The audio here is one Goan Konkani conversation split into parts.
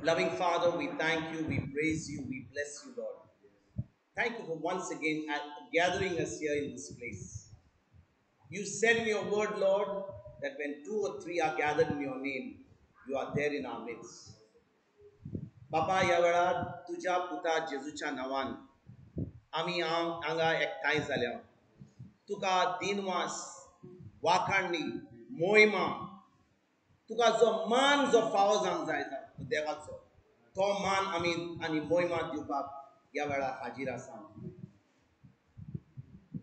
Loving Father, we thank you, we praise you, we bless you, Lord. Thank you for once again gathering us here in this place. You said in your word, Lord, that when two or three are gathered in your name, you are there in our midst. बापा, ह्या वेळार तुज्या पुता जेजूच्या नांवान आमी हांगा एकठांय जाल्या. तुका दिनवास, वाखाणणी, मोहिमा, तुका जो मान जो फावो जावंक जाय देवाचो, तो मान आमी आनी मोहिमा दिवपाक ह्या वेळार हाजीर आसा.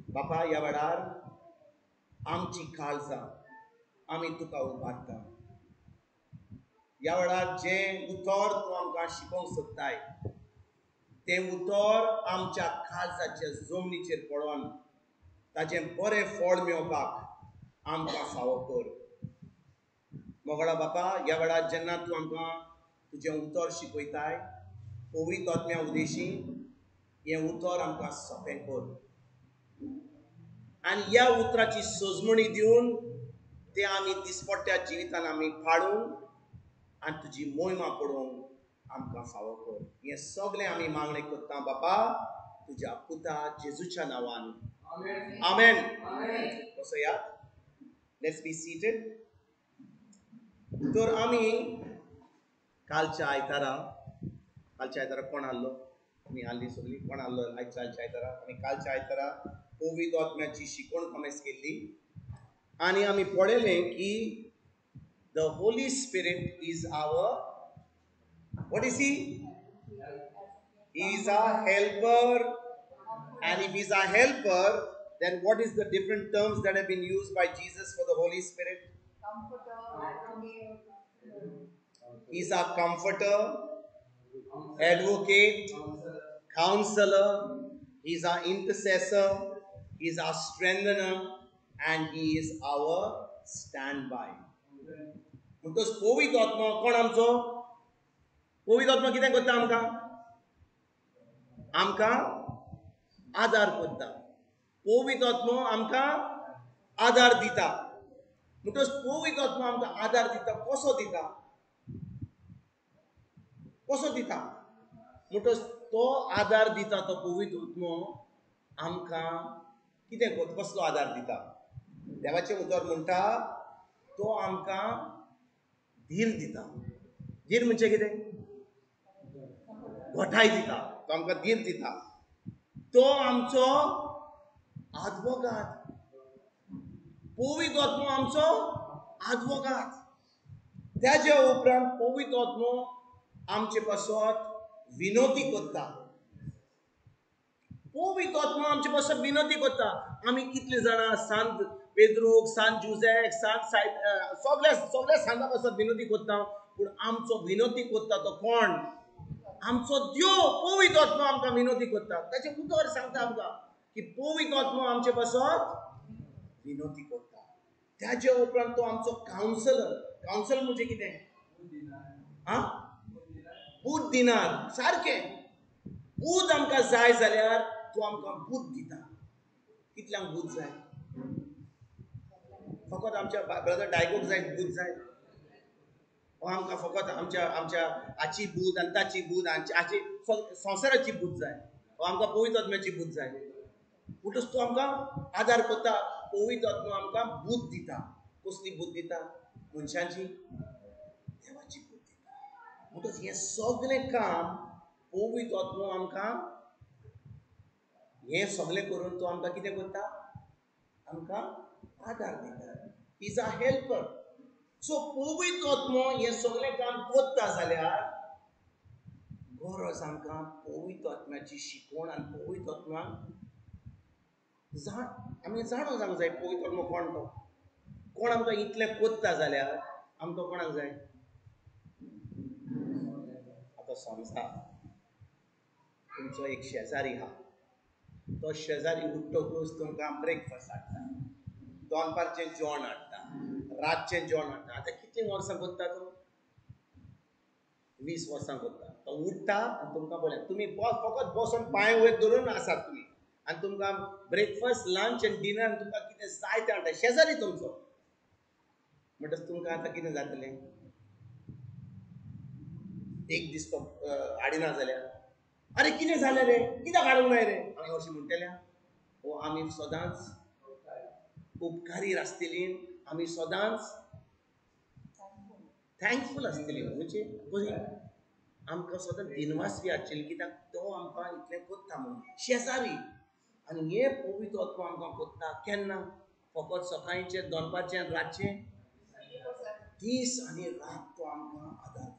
बापा, ह्या वेळार आमची काळजां आमी तुका उबारता. ह्या वेळार जें उतर तूं आमकां शिकोवंक सोदताय तें उतर आमच्या काळजाच्या जमनीचेर पडोवन ताजें बरें फळ मेळोवपाक आमकां फावो कर. मोगळा बापा, ह्या वेळार जेन्ना तूं आमकां तुजें उतर शिकयताय पवित्र आत्म्या उदेशी हें उतर आमकां सोंपें कर आनी ह्या उतराची सजमणी दिवन तें आमी दिसपट्ट्या जिवितान आमी पाळून आनी तुजी मोहिमा पळोवंक आमकां फावो कर. हें सगळें आमी मागणें करता बापा तुज्या पुता जेजूच्या नांवान. आमेन. बसया. Let's be seated. तर आमी कालच्या आयतारा, कालच्या आयतारा कोण आहलो? आमी आहली सगळीं. कोण आहलो कालच्या आयतारा? आमी कालच्या आयतारा पवित्र आत्म्याची शिकवण कमेस केल्ली आनी आमी पळयलें की the Holy Spirit is our, what is he? He is our helper. And if he is our helper, then what is the different terms that have been used by Jesus for the Holy Spirit? Comforter, advocate. He is our comforter, advocate, counselor. He is our intercessor. He is our strengthener, and he is our standby. म्हणटकच पवित्र आत्मा कोण आमचो? पवित्र आत्मा कितें करता आमकां? आमकां आदार करता. पवित्र आत्मो आमकां आदार दिता. म्हणटकच पवित्र आत्मो आमकां आदार दिता. कसो दिता? कसो दिता? म्हणटकच तो आदार दिता, तो पवित्र आत्मो आमकां कितें करता, कसलो आदार दिता? देवाचें उतर म्हणटा तो आमकां धीर दिता. धीर म्हणजे कितें? घटाय दिता. तो आमकां धीर दिता. तो आमचो आदवोगाद. पवित्र आत्मो आमचो आदवोगाद. त्याच्या उपरांत पवित्र आत्मो आमचे पासत विनोती करता. पवित्र आत्मो आमचे पासत विनोती करता. आमी कितले जाणां सांत पेद्रूक, सांत जुझेक, सांत सायब, सगल्या सगल्या सांता पासत विनोती करता. पूण आमचो विनोती करता तो कोण? आमचो देव पवित्र आत्मो आमकां विनोती करता. ताचें उतर सांगता आमकां की पवित्र आत्मो आमचे पासत विनोती करता. त्याच्या उपरांत तो आमचो कावन्सलर. कावन्सलर म्हणजे कितें? आं, बूद दिनार. सारकें, बूद आमकां जाय जाल्यार तो आमकां बूद दिता. कितल्यांक बूद जाय? फकत आमच्या ब्रदर डायगोक जाय बूद जाय? ओ आमकां फकत आमच्या आमच्या हाची बूद आनी ताची बूद हाची संवसाराची बूद जाय? ओ आमकां पवित्र आत्म्याची बूद जाय? म्हणटच तो आमकां आदार करता. पवित्र आत्मो आमकां बूद दिता. कसली बूद दिता? मनशांची, देवाची बूद दिता. म्हणटच हें सगळें काम पवित्र आत्मो आमकां हें सगळें करून तो आमकां कितें करता? आमकां आदार दिता. Is a helper. सो पवित्र आत्मो हें सगळें काम करता जाल्यार गरज आमकां पवित्र आत्म्याची शिकवण आनी पवित्र आत्म्याक जाण आमी जाणो जावंक जाय पवित्र आत्मो कोण तो. कोण आमकां इतलें करता जाल्यार आमकां कोणाक जाय? आतां समजा तुमचो एक शेजारी आहा. तो शेजारी उठ्ठकूच तुमकां ब्रेकफास्ट हाडटा, दनपारचें जेवण हाडटा, रातचें जेवण हाडटा. आतां कितलीं वर्सां करता तो? 20 वर्सां करता. तो उठ्ठा आनी तुमकां पळय, तुमी फकत बसून पांय वयर धरून आसात तुमी, आनी तुमकां ब्रेकफास्ट, लंच आनी डिनर आनी तुमकां कितें जाय तें हाडटा शेजारी तुमचो. म्हणटच तुमकां आतां कितें जातलें? एक दीस तो हाडिना जाल्यार अरे कितें जालें रे, कित्याक हाडूंक नाय रे, आमी अशें म्हणटल्या? ओ आमी सदांच उपकारी आसतली, आमी सदांच थँकफूल आसतली. म्हणजे बरी आमकां सदांच दिनवास बी आसचेली कित्याक तो आमकां इतलें कोत्ता म्हणून शेजारी. आनी हे पवित्र आत्मो आमकां कोत्ता केन्ना? फकत सकाळचें, दनपारचें, रातचें, दीस आनी रात तो आमकां आदार दिता.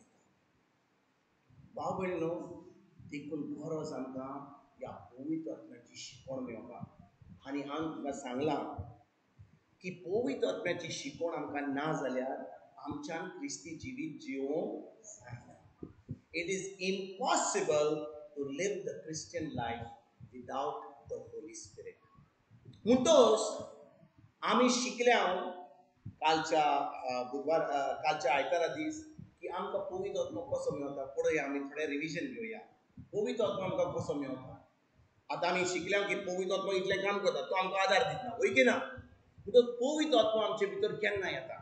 भाव भयणीनो, देखून गरज आमकां ह्या पवित्र आत्म्याची शिकवण मेळपाक. आनी हांव तुमकां सांगलां की पवित्र आत्म्याची शिकवण आमकां ना जाल्यार आमच्यान क्रिस्ती जिवीत जिवोवंक जायना. It is impossible to live the Christian life without the Holy Spirit. म्हणटोच आमी शिकल्या कालच्या बुधवार, कालच्या आयतारा दीस की आमकां पवित्र आत्मो कसो मेळटा. पळोवया आमी थोडें रिविजन घेवया. पवित्र आत्मो आमकां कसो मेळटा. आतां आमी शिकल्या की पवित्र आत्मो इतलें काम करता, तो आमकां आदार दिता, वय की ना? म्हणटच पवित्र आत्मो आमचे भितर केन्ना येता?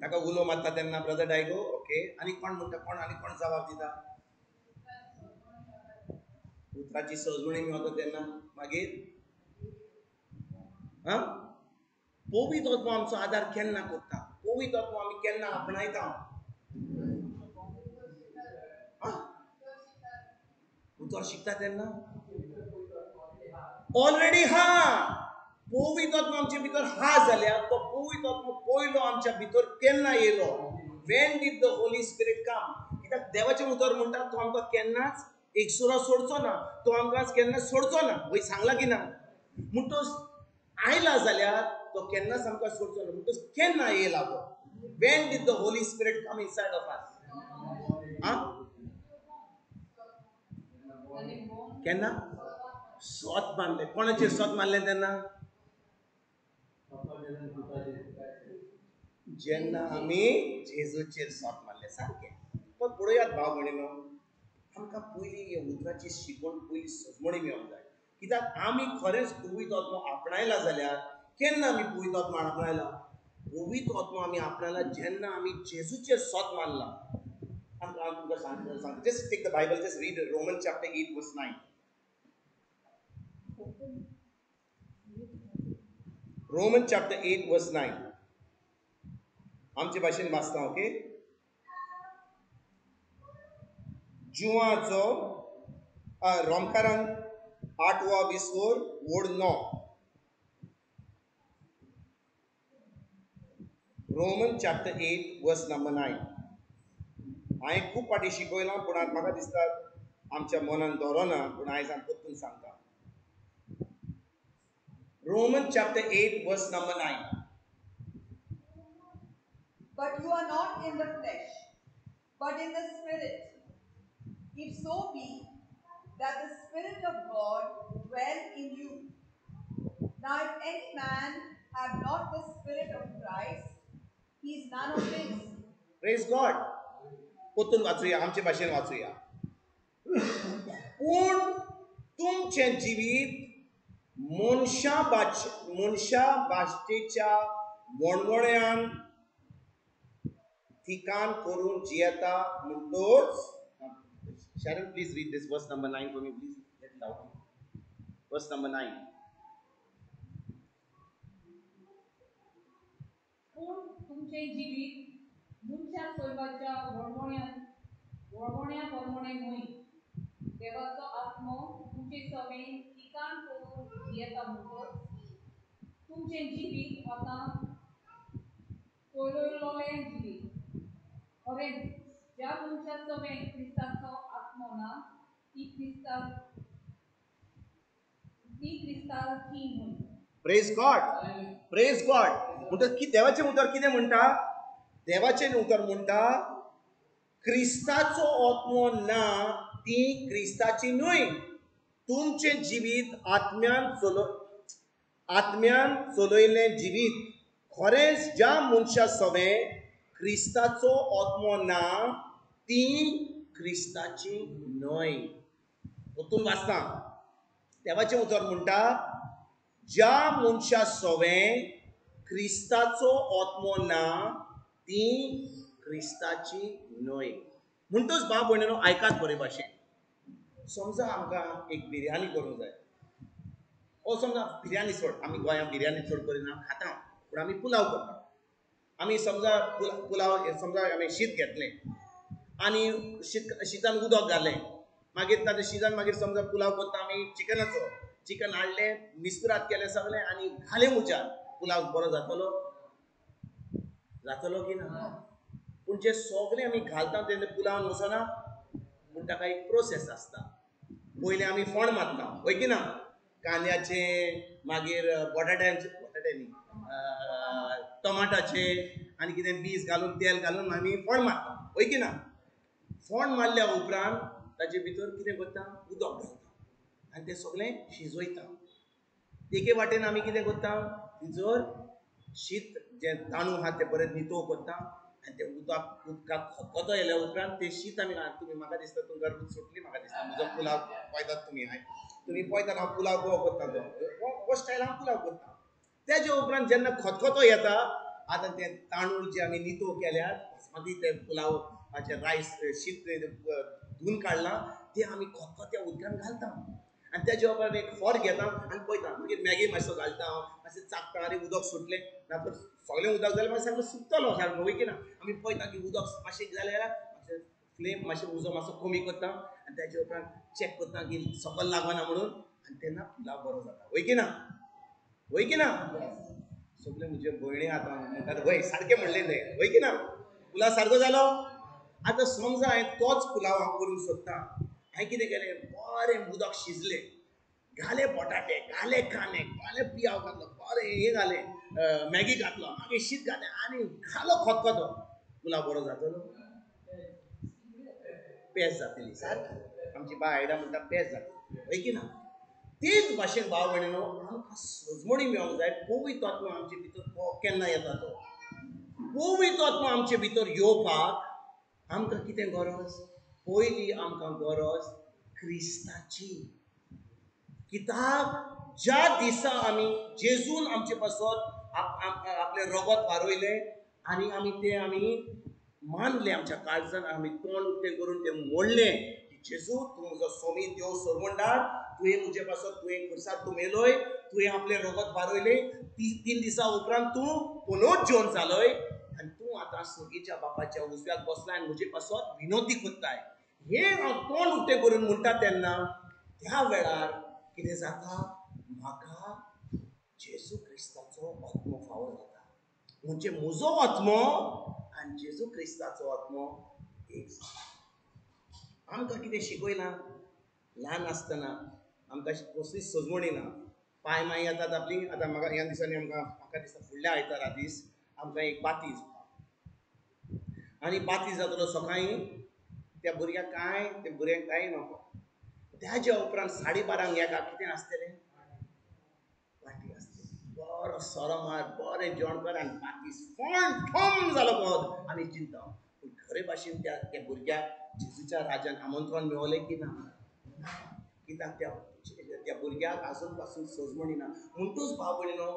ताका उलो मारता तेन्ना ब्रदर डायगो, ओके. आनी कोण म्हणटा? कोण आनी कोण जबाब दिता? उतराची सजवणी मेळटा तेन्ना. मागीर आं पवित्र आत्मो आमचो आदार केन्ना करता? पवित्र आत्मो आमी केन्ना आपणायता? उतर शिकता तेन्ना ऑलरेडी. हा, पवित्र आत्मो आमचे भितर हा जाल्यार तो पवित्र आत्मो पयलो आमच्या भितर केन्ना येयलो? When did the Holy Spirit come? कित्याक देवाचें उतर म्हणटा तो आमकां केन्नाच एकसुरो सोडचो ना, तो आमकां केन्ना सोडचो ना. वय सांगला की ना? म्हणटच आयला जाल्यार तो केन्नाच आमकां सोडचो ना. म्हणटच केन्ना येयला तो? When did the Holy Spirit come inside of us? आं, केन्ना? सोत मारलें. कोणाचेर सोत मारलें तेन्ना? जेन्ना आमी जेजूचेर सोत मारलें. सारकें. पण पळयात भाव भयणीनो, आमकां पयलीं हे उतराची शिकवण पयलीं सजमणी मेळोंक जाय. कित्याक आमी खरेंच पवित्र आत्मो आपणायला जाल्यार केन्ना आमी पवित्र आत्मो आपणायला? पवित्र आत्मो आमी आपणायला जेन्ना आमी जेजूचेर सोत मारला. आमकां हांव तुमकां सांगता, just take the Bible, just read Roman chapter 8 verse 9. Roman chapter 8 verse 9 आमचे भाशेन वाचता. ओके. जुवाचो रोमकारान 8वा 20 वोड 9. Roman chapter 8 verse number 9. हांवें खूब फाटीं शिकयलां, पूण आतां म्हाका दिसता आमच्या मनान दवरना, पूण आयज हांव परतून सांगता. Roman chapter 8 verse number 9. But you are not in the flesh, but in the Spirit, if so be that the Spirit of God dwell in you. Now if any man have not the Spirit of Christ, he is none of his. Praise God. परतून वाचूया, आमचे भाशेन वाचूया. पूण तुमचें जिवीत मनशा भाशेच्या वणवण्यान ठिकाण करून जियेता. म्हणटोच Sharon, please read this verse number 9 for me, please. Let loud. Verse number 9. पूण तुमचें जिवीत मनशा सोयवाच्या वळवण्या प्रमाणे न्हय, देवाचो आत्मो तुमचे सवें ठिकाण करून जियेता. म्हणटच तुमचें जिवीत आतां पयलोलें जिवीत. खरेंच ज्या मनशा सवें क्रिस्ताचो आत्मो ना, ती क्रिस्ताची न्हय. Praise God. Praise God. म्हणटच की देवाचें उतर कितें म्हणटा? देवाचें उतर म्हणटा क्रिस्ताचो आत्मो ना ती क्रिस्ताची न्हय. तुमचें जिवीत आत्म्यान चलयल्लें जिवीत. खरेंच ज्या मनशा सवें क्रिस्ताचो आत्मो ना ती क्रिस्ताची न्हय. परतून वाचता, देवाचें उतर म्हणटा ज्या मनशा सवें क्रिस्ताचो आत्मो ना ती क्रिस्ताची न्हय. म्हणटच भाव भयणीनो आयकात बरे भाशेन. समजा आमकां एक बिरयानी करूंक जाय, ओ समजा बिरयानी सोड, आमी गोंयांत बिरयानी चड करिना, खाता, पूण आमी पुलाव करता. आमी समजा पुलाव समजा आमी शीत घेतलें आनी शितान उदक घालें, मागीर ताजें शितान मागीर समजा पुलाव करता आमी चिकनाचो, चिकन हाडलें, मिस्त्राद केलें सगळें आनी घालें उज्यार, पुलाव बरो जातलो? जातलो की ना? पूण जे सगळें आमी घालता तेन्ना पुलावान वचना, पूण ताका एक प्रोसेस आसता. पयलें आमी फोण मारता, हय की ना? कांद्याचे, मागीर बटाट्यांचे, बटाटे न्ही, टमाटाचे आनी कितें बीज घालून तेल घालून आमी फोण मारता, हय की ना? फोण मारल्या उपरांत ताजे भितर कितें करता? उदक घालता आनी तें सगळें शिजयता. एके वाटेन आमी कितें करता, भितर शीत जें तांदूळ आहा तें बरें नितळ करता आनी तें उदक उदकाक खतखतो येयल्या उपरांत तें शीत आमी, तुमी म्हाका दिसता तुमकां रूच सुटली, म्हाका दिसता म्हजो पुलाव पळयतात तुमी, हांवें तुमी पळयतात हांव पुलाव कसो करता तो, हो स्टायल हांव पुलाव करता. तेजे उपरांत जेन्ना खतखतो येता, आतां तें तांदूळ जे आमी नितळ केल्यात, बासमती तें पुलावाचें रायस शीत धुवन काडलां तें आमी खतखत्या उदकान घालता आनी तेजे उपरांत एक फोर्क घेता आनी पळयता. मागीर मॅगी मातसो घालता हांव, मातशें चाकता, आनी उदक सुटलें ना तर सगळें उदक जाल्यार मागीर सारको सुकतलो सारको, वय की ना? आमी पळयता की उदक मातशें जालें जाल्यार मातशें फ्लेम मातशें उजो मातसो कमी करता आनी तेजे उपरांत चॅक करता की सकयल लागना म्हणून, आनी तेन्ना पुलाव बरो जाता, वय की ना? वय की ना? सगळे म्हजे भयणी आतां म्हणटात वय सारकें म्हणलें तें, वय की ना? पुलाव सारको जालो. आतां समजा हांवें तोच पुलाव हांव करूंक सोदता, हांवें कितें केलें, बरें उदक शिजलें, घाले बटाटे, घाले कांदे, घाले पियाव घातलो, बरें हें घालें, मॅगी घातलो, मागीर शीत घालें आनी घालो खतखतो, पुलाव बरो जातलो? पेज जातली सारकी. आमची बाय आयडा म्हणटा पेज जातली, हय की ना? तेच भाशेन भाव भयणीनो आमकां सजमणी मेळोंक जाय. पवित्र आत्मो आमचे भितर केन्ना येता तो? पवित्र आत्मो आमचे भितर येवपाक आमकां कितें गरज? पयली आमकां गरज क्रिस्ताची. कित्याक ज्या दिसा आमी जेजून आमचे पासत आपलें रगत वारयलें आनी आमी तें आमी मानलें, आमच्या काळजान आमी तोंड उक्तें करून तें मोडलें की जेजू तूं म्हजो स्वामी देव सरवंडार, तुवें म्हजे पासत तुवें खुर्सार तूं मेलोय, तुवें आपलें रगत वारयलें, 3 दिसां उपरांत तूं पुनर्जीवन जालोय आनी तूं आतां सर्गीच्या बापाच्या उजव्याक बसला आनी म्हजे पासत विनोदी करताय. हें हांव तोंड उक्तें करून म्हणटा तेन्ना त्या वेळार कितें जाता, म्हाका जेजू क्रिस्ताचो आत्मो फावो जाता. म्हणजे म्हजो आत्मो आनी जेजू क्रिस्ताचो आत्मो एक जाता. आमकां कितें शिकयलां ल्हान आसतना, आमकां कसलीच सजवणी ना. पांय माय येतात आपली. आतां म्हाका ह्या दिसांनी आमकां म्हाका दिसता फुडल्या आयतारा दीस आमकां एक बातीज, आनी बातीज जातलो सकाळीं, त्या भुरग्याक कांय, त्या भुरग्यांक कांय नको. त्याच्या उपरांत 12:30 एका कितें आसतलें, पार्टी आसतली, बरो सोरो मार, बरें जेवण कर आनी बातीज फोण ठोम जालो पद आमी चिंता. पूण खरे भाशेन त्या त्या भुरग्याक जेजूच्या राजान आमंत्रण मेळलें की ना? कित्याक त्या त्या भुरग्याक आजून पासून सजमणी ना. म्हणटूच भाव भयणीनो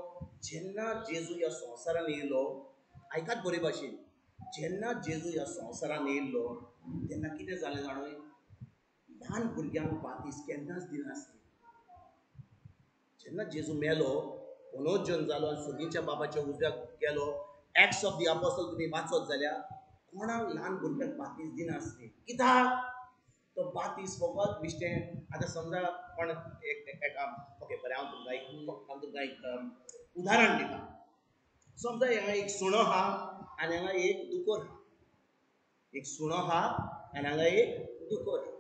जेन्ना जेजू ह्या संवसारान येयलो, आयकात बरे भाशेन, जेन्ना जेजू ह्या संवसारान येयल्लो तेन्ना कितें जालें जाणूय, ल्हान भुरग्यांक बातीस केन्नाच दिनासली. जेन्ना जेजू मेलो, पुनर्जन जालो आनी सर्गीच्या बाबाच्या उजव्याक गेलो, एक्ट्स ऑफ the apostle तुमी वाचत जाल्यार कोणाक ल्हान भुरग्यांक बातीस दिनासली. कित्याक? तो बातीस फकत बिश्टें. आतां समजा कोण एका, ओके बरें, हांव तुमकां एक उदाहरण दिता. समजा हांगा एक सुणो आहा आनी हांगा एक दुकोर आहा, एक सुणो आहा आनी हांगा एक दुकोर आहा.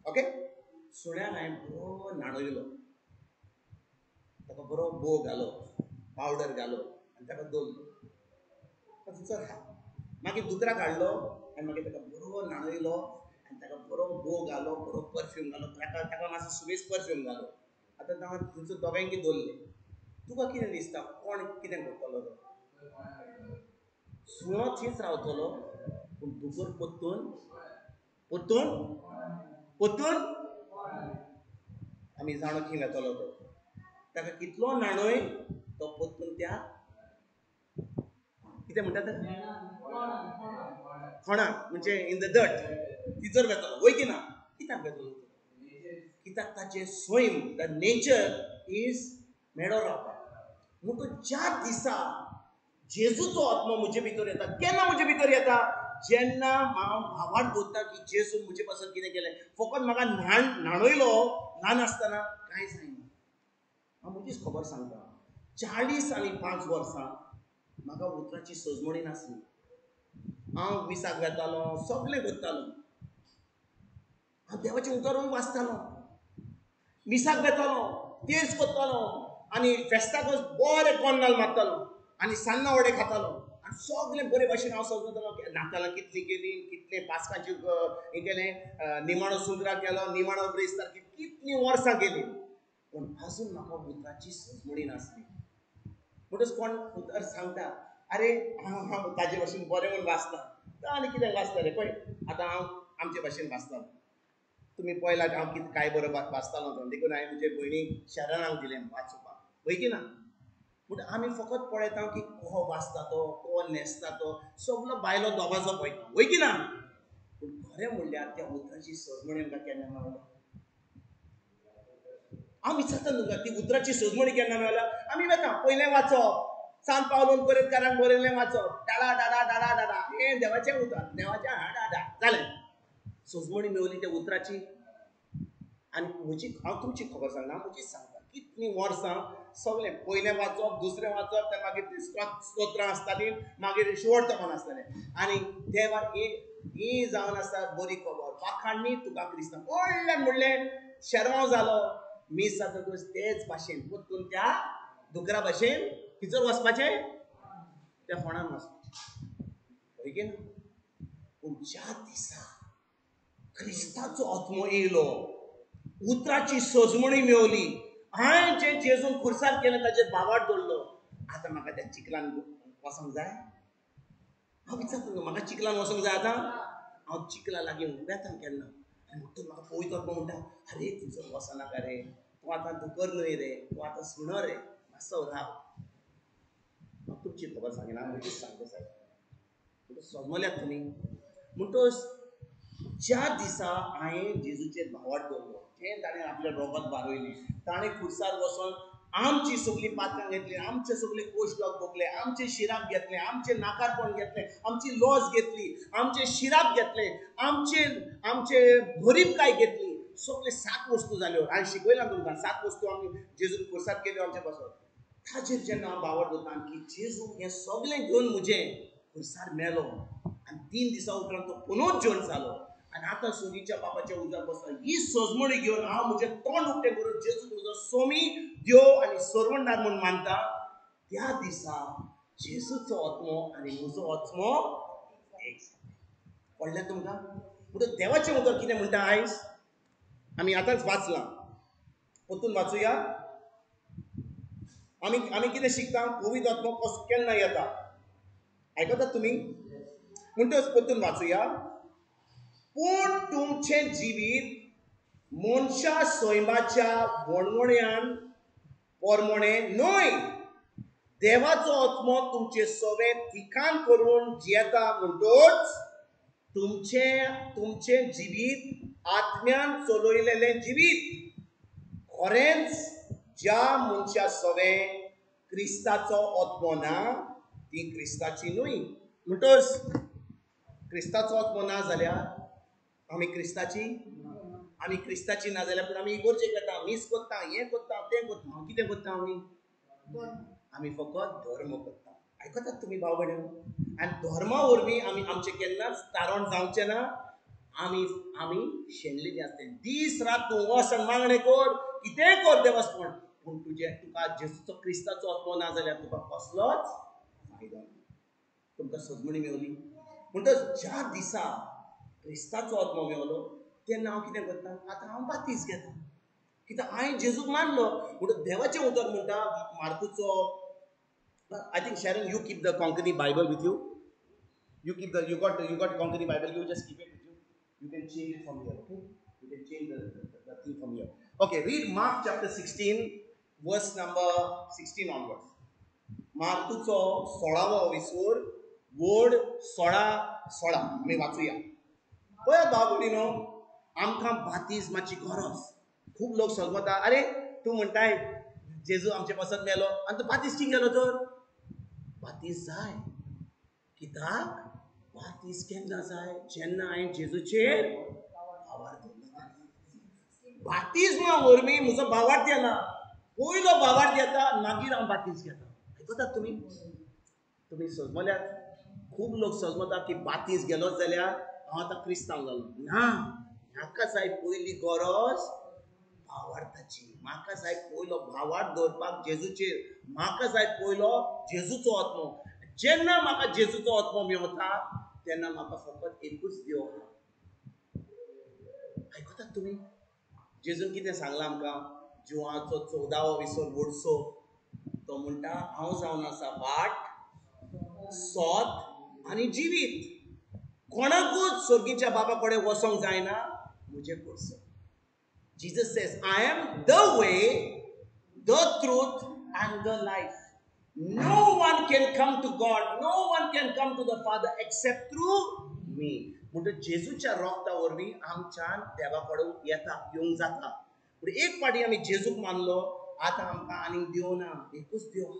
ओके, सुण्याक हांवें बरो न्हाणयलो, ताका बरो बो घालो, पावडर घालो आनी ताका दवरलो, थंयसर आहा. मागीर दुकराक हाडलो आनी मागीर ताका बरो न्हाणयलो आनी ताका बरो बो घालो, बरो परफ्यूम घालो, ताका ताका मातसो सुबेज परफ्यूम घालो. आतां ताका थंयसर दोगांयकी दवरले. तुका कितें दिसता कोण कितें करतलो? तो सुणो थंयच रावतलो, पूण दुकर परतून परतून परतून आमी जाणो खंय वेतलो तो. ताका कितलो न्हाणय तो परतून त्या कितें म्हणटा तर खणान, म्हणजे इन the dirt तिचर वेतलो, वय की ना? कित्याक वेतलो? कित्याक ताचें स्वयं the nature is मेडो रावपाक. म्हणटकच ज्या दिसा जेजूचो आत्मो म्हजे भितर येता, केन्ना म्हजे भितर येता? जेन्ना हांव भावार्थ दवरता की जेजून म्हजे पासून कितें केलें. फकत म्हाका न्हाणयलो ल्हान आसतना कांय जायना. हांव म्हजीच खबर सांगता, 45 वर्सां म्हाका उतराची सजमणी नासली. हांव मिसाक वेतालो, सगळें करतालो, हांव देवाचें उतर वाचतालो, मिसाक वेतालो, तेज करतालो आनी फेस्ताक बरें कोन्नाल मारतालो आनी सान्नां वडे खातालो आनी सगळें बरे भाशेन हांव सजतालो. नातालां कितलीं केलीं, कितलें पास्कांची हें केलें, निमाणो सुंदरा केलो, निमाणो ब्रेस्तार, कितलीं वर्सां केलीं, पूण आजून म्हाका उतराची सजमणी नासली. म्हणटच कोण उतर सांगता, अरे हांव ताजे भाशेन बरें म्हूण वाचता, आनी कितें वाचतलें पळय, आतां हांव आमचे भाशेन वाचतालो, तुमी पळयला हांव कितें काय बरो वाचतालो तो, देखून हांवें म्हजे भयणीक शरणाक दिलें वाचोवपाक, वय की ना? पूण आमी फकत पळयता की को वाचता तो, को न्हेसता तो, सगलो बायलो दोबाजो पळयता, वय की ना? पूण खरें म्हणल्यार त्या उतराची सजमणी आमकां केन्ना मेळ्ळा? हांव विचारता तुमकां, ती उतराची सजमणी केन्ना मेळ्ळा? आमी वेता पयलें वाचप, सान पावलोन कोरेतकारान बरयल्लें वाचप, डाडा डाडा डाडा डाडा, हें देवाचें उतर, देवाचें हा डाडा, जालें. सजमणी मेवली त्या उतराची. आनी म्हजी हांव तुमची खबर सांगना, म्हजीच सांगता, कितलीं वर्सां सगळें पयलें वाचप, दुसरें वाचप, त्या मागीर ती स्तोत्रां आसतालीं, मागीर शिवडतपण आसतालें. आनी देवा ही जावन आसा बरी खबर, वाखाणणी तुका क्रिस्तांव व्हडल्यान म्हणलें शेरमांव जालो. मीस जातकच तेच भाशेन परतून त्या दुकरा भाशेन किचर वचपाचें, त्या फोंडान वचपाचें, हय की ना? पूण ज्या दिसा क्रिस्ताचो आत्मो येयलो, उतराची सजमणी मेवली, हांवें जें जेजून खुर्सार केलें ताचेर भावार्थ दवरलो, आतां म्हाका त्या चिखलान वचोंक जाय? हांव विचारता न्हू, म्हाका चिखलान वचोंक जाय आतां? हांव चिखला लागीं वेता केन्ना, आनी म्हणटकच म्हाका पवित्र आत्मो म्हणटा, अरे तुजो वचनाका रे, तूं आतां दुकर न्हय रे, तूं आतां सुणो रे, मातसो राव. हांव तुमची खबर सांगिना, म्हजीच सांगता सायब. म्हणटकच समजल्यात तुमी? म्हणटकच ज्या दिसा हांवें जेजूचेर भावार्थ दवरलो, जें ताणें आपलें रोगत बारयलें, ताणें खुर्सार वचोन आमची सगळीं पात्रां घेतली, आमचे सगळे कोश भोगले, आमचे शिराप घेतले, आमचे नाकारपण घेतलें, आमची लॉस घेतली, आमचे शिराप घेतले, आमचे आमचे गरीबकाय घेतली, सगळे 7 वस्तू जाल्यो. हांवें शिकयलां तुमकां, 7 वस्तू आमी जेजून खुर्सार केल्यो आमचे पासत. ताचेर जेन्ना हांव भावार्थ दवरता की जेजू हें सगळें घेवन म्हजें खुर्सार मेलो आनी 3 दिसां उपरांत तो पुनर्जन्म जालो आनी आतां सोगीच्या बापाच्या उजार बसला, ही सजमणी घेवन हांव म्हजें तोंड उक्तें करून जेजू म्हजो सोमी देव आनी सर्वणदार म्हूण मानता, त्या दिसा जेजूचो आत्मो आनी म्हजो आत्मो एक. कळ्ळें तुमकां? म्हणटकच देवाचें उतर कितें म्हणटा आयज आमी आतांच वाचलां, परतून वाचुया. आमी आमी कितें शिकता? पवित्र आत्मो कसो केन्ना येता, आयकतात तुमी? म्हणटकच परतून वाचुया. पूण तुमचें जिवीत मनशा सैमाच्या वणवण्यान पोरमोणें न्हय, देवाचो आत्मो तुमचे सवे ठिकाण करून जियेता. म्हणटकच तुमचें तुमचें जिवीत आत्म्यान चलयलेलें जिवीत खरेंच ज्या मनशा सवे क्रिस्ताचो आत्मो ना ती क्रिस्ताची न्हय. म्हणटकच क्रिस्ताचो आत्मो ना जाल्यार आमी क्रिस्ताची, आमी क्रिस्ताची ना जाल्यार पूण आमी इगोर्जेक वेता, मीस करता, हें करता, तें करता, कितें करता आमी? आमी फकत धर्म करता. आयकतात तुमी भाव भयण? आनी धर्मा वरवीं आमी आमचें केन्नाच तारण जावचें ना. आमी आमी शेणलेली आसतली. दीस रात तूं वच आनी मागणें कर, कितेंय कर देवासपण, पूण तुजें तुका जेजूचो क्रिस्ताचो आत्मो ना जाल्यार तुका कसलोच फायदो ना. तुमकां सजमणी मेवली. म्हणटकच ज्या दिसा क्रिस्ताचो आत्मो मेवलो तेन्ना हांव कितें करता? आतां हांव बातीस घेता, कित्याक हांवें जेजूक मानलो. म्हणटकच देवाचें उतर म्हणटा मार्कुचो, I think Sharon, you keep the Konkani Bible with you. You keep the you got Konkani Bible, you just keep it with you. You can change it from here, okay? You can change the thing from here. Okay, read Mark chapter 16, verse number 16 onwards. मार्कुचो 16वो विसूर वड 16:16 आमी वाचुया. पळय भाव भयणीनो, आमकां बातिज्माची गरज. खूब लोक सजमता, अरे तूं म्हणटाय जेजू आमचे पासत मेलो आनी तूं बातीज कितें गेलो तर? बातीज जाय. कित्याक बातीज केन्ना जाय? जेन्ना हांवें जेजूचेर भावार्थ दवरला. बातिज्मा वरवीं म्हजो भावार्थ येना. पयलो भावार्थ येता, मागीर हांव बातीज घेता. आयकतात तुमी? तुमी सजमल्यात? खूब लोक सजमता की बातीज गेलोच जाल्यार हांव आतां क्रिस्तांव जालो. ना, म्हाका जाय पयली गरज भावार्थाची. म्हाका जाय पयलो भावार्थ दवरपाक जेजूचेर. म्हाका जाय पयलो जेजूचो आत्मो. जेन्ना म्हाका जेजूचो आत्मो मेवता तेन्ना म्हाका फकत एकूच देव आहा. आयकतात तुमी? जेजून कितें सांगलां आमकां? जुवाचो 14वो विसर वडसो तो म्हणटा, हांव जावन आसा वाट, सोत आनी जिवीत. कोणाकूच स्वर्गीच्या बाबा कडेन वचोंक जायना म्हजे कडसून. Jesus says, I am the way, the truth and the life. No one can come to God, no one can come to the Father except through me. म्हणटच जेजूच्या रोगता वरवीं आमच्यान देवा कडेन येता, येवंक जाता. पूण एक फावटी आमी जेजूक मानलो, आतां आमकां आनीक देव ना, एकूच देव.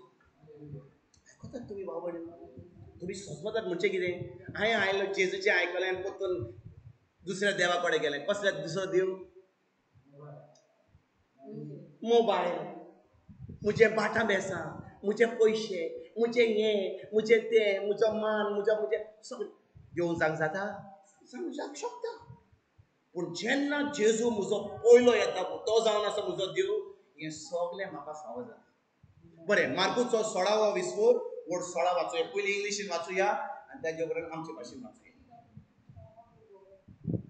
आयकतात तुमी भाव भयणीनो? तुमी सजमतात म्हणजे कितें? हांवें आयलो जेजूचें आयकलें आनी परतून दुसऱ्या देवा कडेन गेलें. कसल्या दुसरो देव? मोबायल, म्हजें बाटां बेसां, म्हजे पयशे, म्हजें हें, म्हजें तें, म्हजो मान, म्हजो म्हजें सगळें घेवन जावंक जाता? जावंक शकता. पूण जेन्ना जेजू म्हजो पयलो येता, तो जावन आसा म्हजो देव, हें सगळें म्हाका फावो जाता. बरें, मार्कुचो 16वो विस्वोर वड 16 वाचुया. पयलीं इंग्लिशीन वाचुया आनी ताजे उपरांत आमचे भाशेन वाचुया.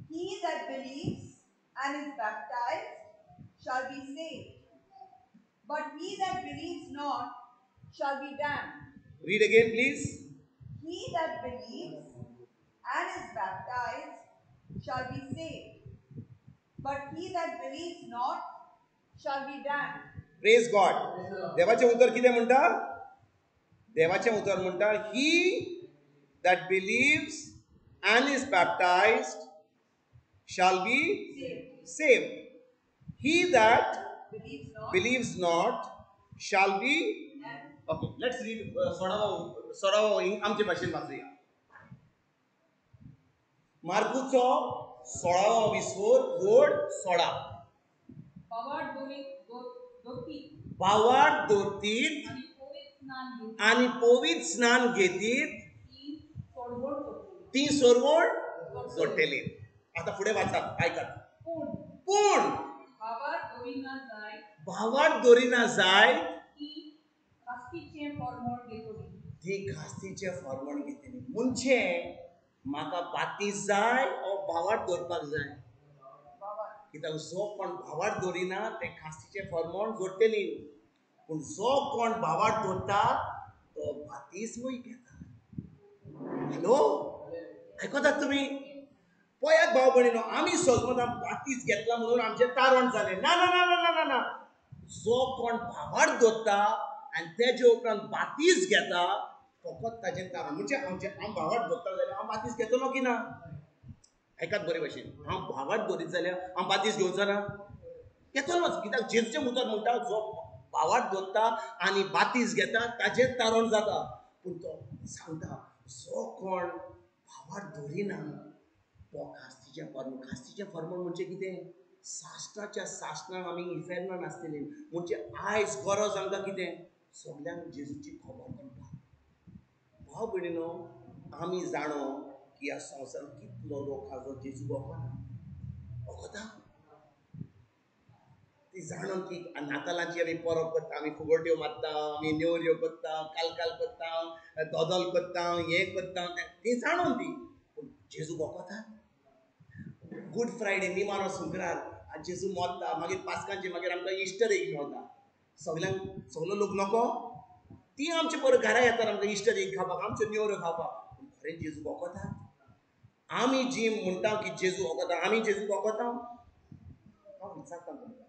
He that believes and is baptized shall be saved, but he that believes not shall be damned. Read again, please. He that believes and is baptized shall be saved, but he that believes not shall be damned. Praise God. देवाचें उतर कितें म्हणटा? देवाचें उतर म्हणटा, he that believes and is baptized shall be saved. He that believes not shall be. Okay, let's read 16वा आमचे भाशेन वाचुया. मार्कुचो 16वो विस्वोर वड 16. भावार्थ दवरतीत आनी पवित्र स्नान घेतीत ती सोडवण जोडटली. आतां फुडें वाचात, आयकात. पूण भावार्थ दवरिना जाय ती खास्तीचें फॉर्मण घेतली. म्हणजे म्हाका बातीज जाय ओ भावार्थ दवरपाक जाय. कित्याक जो कोण भावार्थ दवरिना ते खास्तीचें फॉर्मण जोडटली. पूण जो कोण भावार्थ दवरता तो बातीजमूय घेता. हॅलो, आयकतात तुमी? पळयात भाव भयणीनो, आमी सजमता बातीज घेतला म्हणून आमचें तारण जालें. ना ना ना ना ना ना. जो कोण भावार्थ दवरता आनी तेजे उपरांत बातीज घेता फकत ताजें तारण. म्हणजे आमचें हांव भावार्थ दवरता जाल्यार हांव बातीज घेतलो की ना? आयकात बरे भाशेन, हांव भावार्थ दवरीत जाल्यार हांव बातीज घेवचो ना? घेतलोच. कित्याक जेजूचें उतर म्हणटा, जो भावार्थ दवरता आनी बातीज घेता ताजें तारण जाता. पूण तो सांगता, जो कोण भावार्थ दवरिना तो खास्तीचें फॉर्मण. खास्तीचें फॉर्मण म्हणजे कितें? साश्टाच्या साश्टान आमी इफेर्नान आसतली. म्हणजे आयज गरज आमकां कितें? सगल्यांक जेजूची खबर कळपाक. भाव भयणीनो, आमी जाणो की ह्या संवसारांत कितलो लोक आसा जो जेजू वखना वखता. ती जाणून की नातालांची आमी परब करता, आमी फुगोट्यो मारता, आमी नेवऱ्यो करता, कालकाल करता, दोदोल करता, हें करता, ती जाणून ती. पूण जेजू वखता. गुड फ्रायडे निमाणो शुक्रार जेजू मोत्ता, मागीर पास्कांचे, मागीर आमकां इस्टर एक मेवता. सगल्यांक सगलो लोक नको ती आमचे बरोबर घरा येतात आमकां इस्टर एक खावपाक, आमच्यो नेवऱ्यो खावपाक. पूण खरें जेजू वखता. आमी जी म्हणटा की जेजू वखता, आमी जेजू वखता? हांव विचारता तुमकां,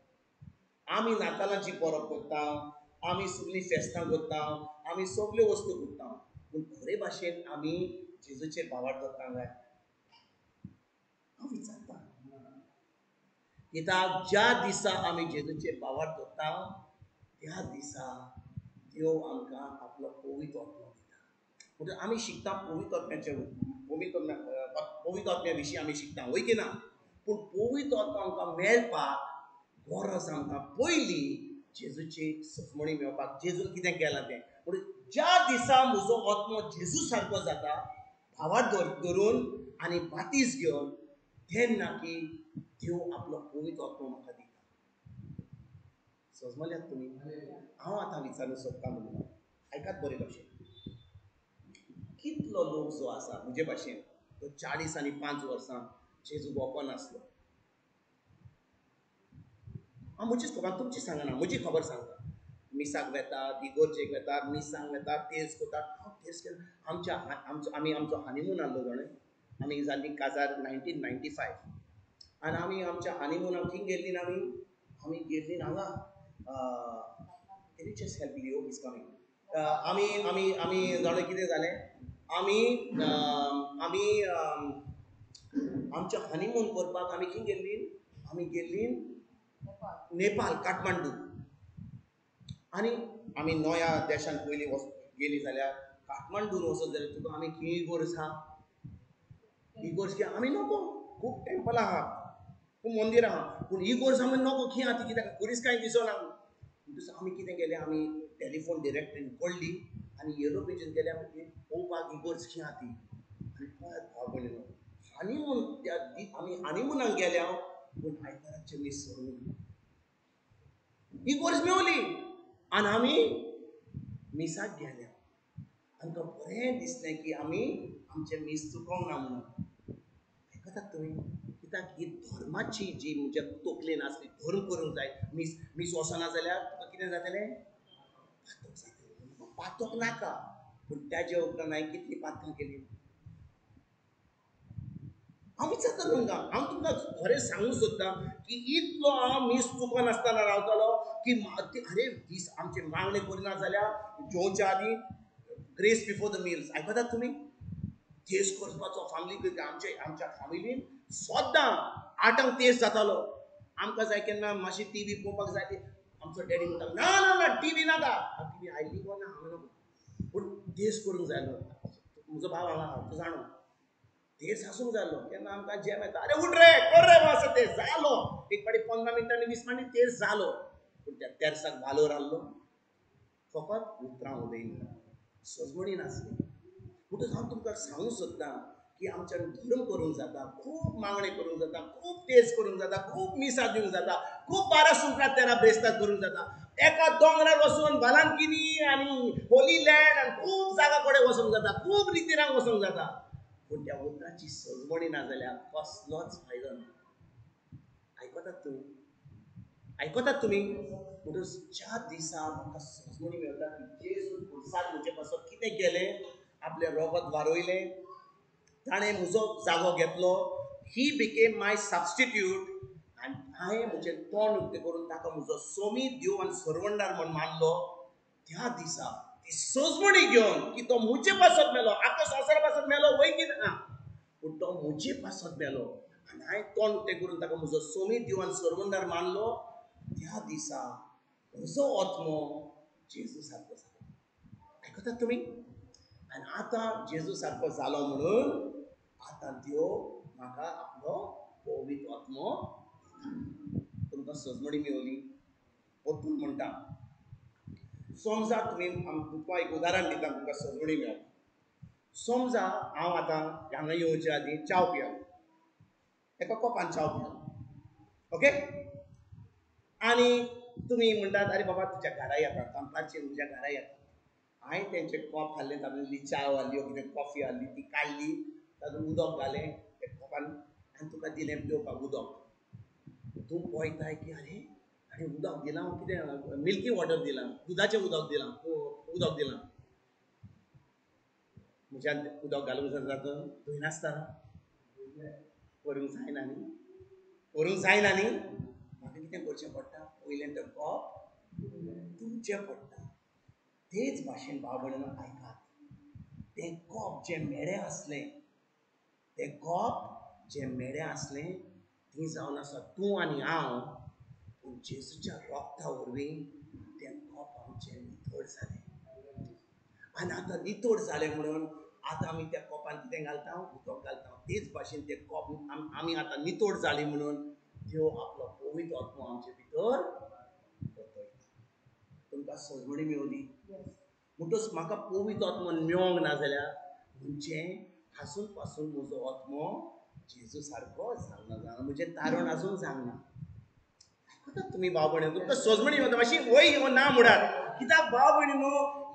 आमी नातालांची परब करता, आमी सगळीं फेस्तां करता, आमी सगल्यो वस्तू करता, पूण बरे भाशेन आमी जेजूचेर भावार्थ दवरता काय? हांव विचारता कित्याक ज्या दिसा आमी जेजूचेर भावार्थ दवरता त्या दिसा देव आमकां आपलो पवित्र आत्मो दिता. म्हणटकच आमी शिकता पवित्र आत्म्याचे, पवित्र आत्म्या विशीं आमी शिकता, वय की ना? पूण पवित्र आत्मो आमकां मेळपाक गरज आमकां पयलीं जेजूची सजमणी मेळपाक, जेजून कितें केलां तें. पूण ज्या दिसा म्हजो आत्मो जेजू सारको जाता भावार्थ धरून आनी बातीस घेवन, तेन्ना की देव आपलो पवित्र आत्मो म्हाका दिता. सजमल्यात तुमी? हांव आतां विचारूंक सोदता म्हणून आयकात बरे भाशेन. कितलो लोक जो आसा म्हजे भाशेन तो 40 आनी 5 वर्सां जेजू वोको नासलो. हांव म्हजीच खबर तुमची सांगना, म्हजी खबर सांगता. मिसाक वेतात, इगोर्जेक वेतात, मिसांक वेतात, तेज करतात. हांव तेज केन्ना आमच्या आमी आमचो हनीमून आहलो जाणें, आमी जाल्ली काजार 1995 आनी आमी आमच्या हनीमुनाक खंय गेल्ली ना, आमी आमी गेल्ली हांगा. Can you just help Leo, is coming. आमी आमी आमी जाणा कितें जालें, आमी आमी आमच्या हनीमून करपाक आमी खंय गेल्ली, आमी गेल्ली नेपाल, काठमांडू. आनी आमी नव्या देशांत पयलीं गेली जाल्यार काठमांडून वचत जाल्यार तुका आमी खंय इगोर्ज आहा, इगोर्ज की आमी नको, खूब टेम्पलां आहा, खूब मंदिरां आहा, पूण इगोर्ज आमी नको, खंय आहा ती, कित्याक खुरीस कांय दिसना. म्हणटकच आमी कितें केलें, आमी टेलिफोन डिरेक्टरीन पडली आनी येलो पेजीन गेले आमी पळोवपाक इगोर्ज खंय आहा ती. आनी पळयात भाव भयणीनो, हनीमून त्या आमी हनीमुनाक गेल्या, पूण आयताराचें मीस सोडून इगोर्ज मेवली आनी आमी मिसाक गेल्या. आमकां बरें दिसलें की आमी आमचें मीस चुकोवंक ना म्हणून. आयकतात तुमी? कित्याक ही धर्माची जी म्हज्या तकलेन आसली, धर्म करूंक जाय, मीस मीस वचना जाल्यार तुका कितें जातलें, पातक जातलें. पातक नाका, पूण त्याच्या उपरांत हांवें कितलीं पातकां केलीं हांव विचारता तुमकां. हांव तुमकां खरें सांगूंक सोदतां की इतलो हांव मीस चुकनासतना रावतालो की अरे दीस आमचे मागणें करिना जाल्यार जेवच्या आदीं ग्रेस बिफोर the mills. आयकतात तुमी? तेज करपाचो फामिली आमचे आमच्या फामिलीन सद्दां 8 तेज जातालो. आमकां जाय केन्ना मातशी टी व्ही पळोवपाक जाय ती आमचो डॅडी म्हणटा ना ना ना टी व्ही नाका, टी व्ही आयली गो ना हांवें नको, पूण तेज करूंक जाय. म्हजो भाव हांगा आहा, तूं जाणो तेज आसूंक जालो. केन्ना आमकां जेम येता, अरे उठ रे कर रे मातसो तेज जालो. एक फावटी 15 मिनटांनी 20 मिनटांनी तेज जालो, पूण त्या तेर्साक वालोर आहलो, फकत उतरां उलयलीं, सजमणी नासली. म्हणटकच हांव तुमकां सांगूंक सोदतां की आमच्यान धर्म करूंक जाता, खूब मागणें करूंक जाता, खूब तेज करूंक जाता, खूब मिसां दिवंक जाता, खूब 12 सुंकरां 13 ब्रेस्तां करूंक जाता, एका दोंगरार वचून बालांकिनी आनी होली लँड आनी खूब जागा कडेन वचूंक जाता, खूब रितीरांक वचूंक जाता, पूण त्या उतराची सजमणी ना जाल्यार कसलोच फायदो ना. आयकतात तुमी? आयकतात तुमी? म्हणटकच ज्या दिसा म्हाका सजमणी मेळटा की जेजू खुर्सार म्हजे पासत कितें केलें, आपलें रोगत वारयलें, ताणें म्हजो जागो घेतलो, ही बिकेम my substitute, आनी हांवें म्हजें तोंड उक्तें करून ताका म्हजो सोमी देव आनी सरवंडार म्हूण मानलो. त्या दिसा ती सजमणी घेवन की तो म्हजे पासत मेलो, आख्खो संवसारा पासत मेलो वय की ना, पूण तो म्हजे पासत मेलो आनी हांवें तोंड उक्तें करून ताका म्हजो सोमी देव आनी सरवंडार मानलो. त्या दिसा म्हजो आत्मो जेजू सारको जालो. आयकतात तुमी? आनी आतां जेजू सारको जालो म्हणून आतां देव म्हाका आपलो पवित्र आत्मो दिता. तुमकां सजमणी मेवली. परतून म्हणटा, समजा तुमी, तुमकां एक उदाहरण दिता, तुमकां सजमणी मेळटा. समजा हांव आतां हांगा येवचे आदीं च्याव पियालो, एका कोपान च्याव पियालो, ओके, आनी तुमी म्हणटात अरे बाबा तुज्या घरा येता, दनपारचे तुज्या घरा येता, हांवें तेंचें कॉप हाडलें, तातूंतली च्याव हाडली, कितें कॉफी हाडली, ती काडली, तातूंत उदक घालें त्या कोपान आनी तुका दिलें पिवपाक उदक. तूं पळयताय की अरे आनी उदक दिलां, कितें मिल्की वॉटर दिलां, दुदाचें उदक दिलां, उदक दिलां, म्हज्यान उदक घालूंक जाता तातूंत धुयनासतना करूंक जायना न्ही, करूंक जायना न्ही. म्हाका कितें करचें पडटा, पयलें तें कॉप धुवचें पडटा. तेच भाशेन भाव भयणीनो आयकात, तें कोप जें मेडें आसलें, तें कोप जें मेडें आसलें ती जावन आसा तूं आनी हांव. पूण जेजूच्या रोगता वरवीं तें कोप आमचें नितळ जालें. आनी आतां नितळ जालें म्हणून आतां आमी त्या कोपान कितें घालता? उदक घालता. तेच भाशेन तें कोप आमी आतां नितळ जालीं म्हणून देव आपलो पवित्र आत्मो आमचे भितर वतयता. तुमकां सजवणी मेवली म्हणटच म्हाका पवित्र आत्मो मेळोंक ना जाल्यार म्हणजे आजून पासून म्हजो आत्मो जेजू सारको जावना जावना, म्हजें तारण आजून जावना. आयकतात तुमी भाव भयणी? तुमकां सजमणी येता मातशी वय हो ना म्हणात. कित्याक भाव भयणी न्हू,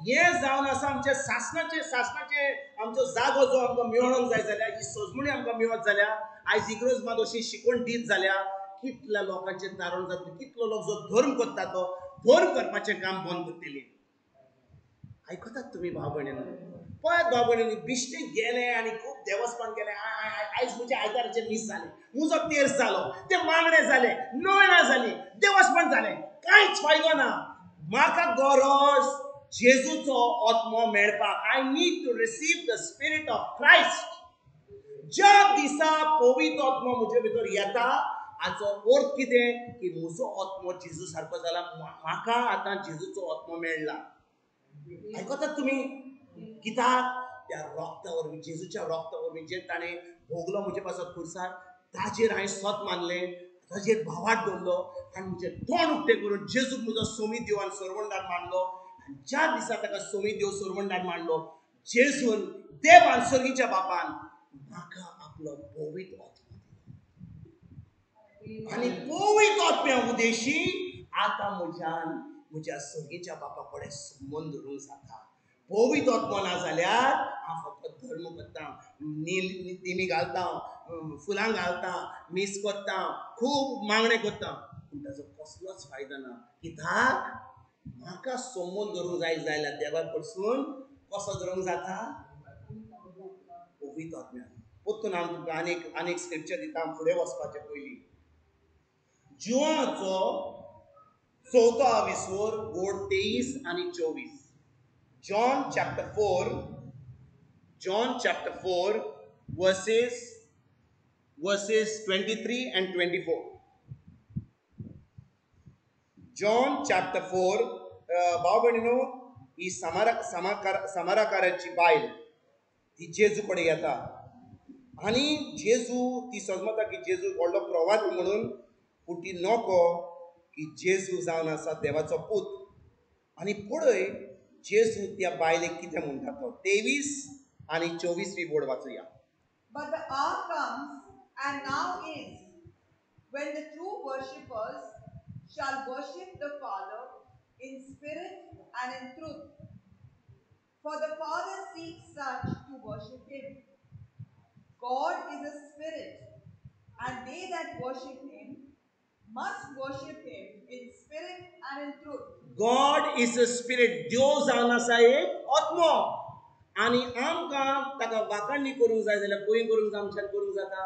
हें जावन आसा आमच्या सासणाचें सासणाचें आमचो जागो जो आमकां मेळोंक जाय जाल्यार, ही सजमणी आमकां मेळत जाल्यार, आयज इग्रोज मात अशी शिकवण दीत जाल्यार कितल्या लोकांचें तारण जातलें, कितलो लोक जो धर्म करता तो धर्म करपाचें काम बंद करतली. आयकतात तुमी भाव भयणीनो? पळयात भाव भयणीनी, बिश्टे गेले आनी खूब देवस्पण गेले. आयज म्हज्या आयताराचें मीस जालें, म्हजो तेर्स जालो, ते मागणें जालें, नोयणां जालीं, देवस्पण जालें, कांयच फायदो ना. म्हाका गरज जेजूचो आत्मो मेळपाक. I need to receive the spirit of Christ. ज्या दिसा पवित्र आत्मो म्हजे भितर येता, हाचो अर्थ कितें की म्हजो आत्मो जेजू सारको जाला, म्हाका आतां जेजूचो आत्मो मेळ्ळा. आयकतात तुमी? कित्याक त्या रोगता वरवीं, जेजूच्या रोगता वरवीं जें ताणें भोगलो म्हजे पासत खुर्सार, ताजेर हांवें सत मानलें, ताजेर भावार्थ दवरलो आनी म्हजें तोंड उक्तें करून जेजूक म्हजो सोमी देव आनी सरवणदार मानलो. आनी ज्या दिसा ताका सोमी देव सरवणदार मानलो, जेजून देवान सर्गीच्या बापान म्हाका आपलो पवित्र आत्मो दिलो. आनी पवित्र आत्म्या उदेशी आतां म्हज्यान म्हज्या सर्गीच्या बापा कडेन संबंद धरूंक जाता. पवित्र आत्मो ना जाल्यार हांव फकत धर्म करता, नील तिमी घालता, फुलां घालता, मीस करता, खूब मागणें करता, पूण ताजो कसलोच फायदो ना. कित्याक म्हाका संबंद धरूंक जाय जाल्यार देवा कडसून कसो धरूंक जाता? पवित्र आत्म्यान. परतून हांव तुमकां आनीक आनीक स्क्रिप्चर दिता फुडें वचपाचें पयलीं. जुवाचो चवथो आविस्वर वोड 23 आनी 24. John chapter 4, John chapter 4 verses 23 and 24. John chapter 4. भाव भयणीनो, ही समाराकाराची बायल ती जेजू कडेन येता आनी जेजू ती समजता की जेजू व्हडलो प्रवादी म्हणून, पूण ती नको की जेजू जावन आसा देवाचो पूत. आनी पळय जेजू त्या बायलेक कितें म्हणटा तो. 23 आनी 24 we board वाचुया. But the hour comes, and now is, when the true worshippers shall worship the Father in spirit and in truth. For the Father seeks such to worship him. God is a spirit, and they that worship him must worship him in spirit and in truth. God is a spirit. देव जावन आसा एक आत्मो आनी आमकां ताका वाखाणणी करूंक जाय जाल्यार खंय करूंक जाय? आमच्यान करूंक जाता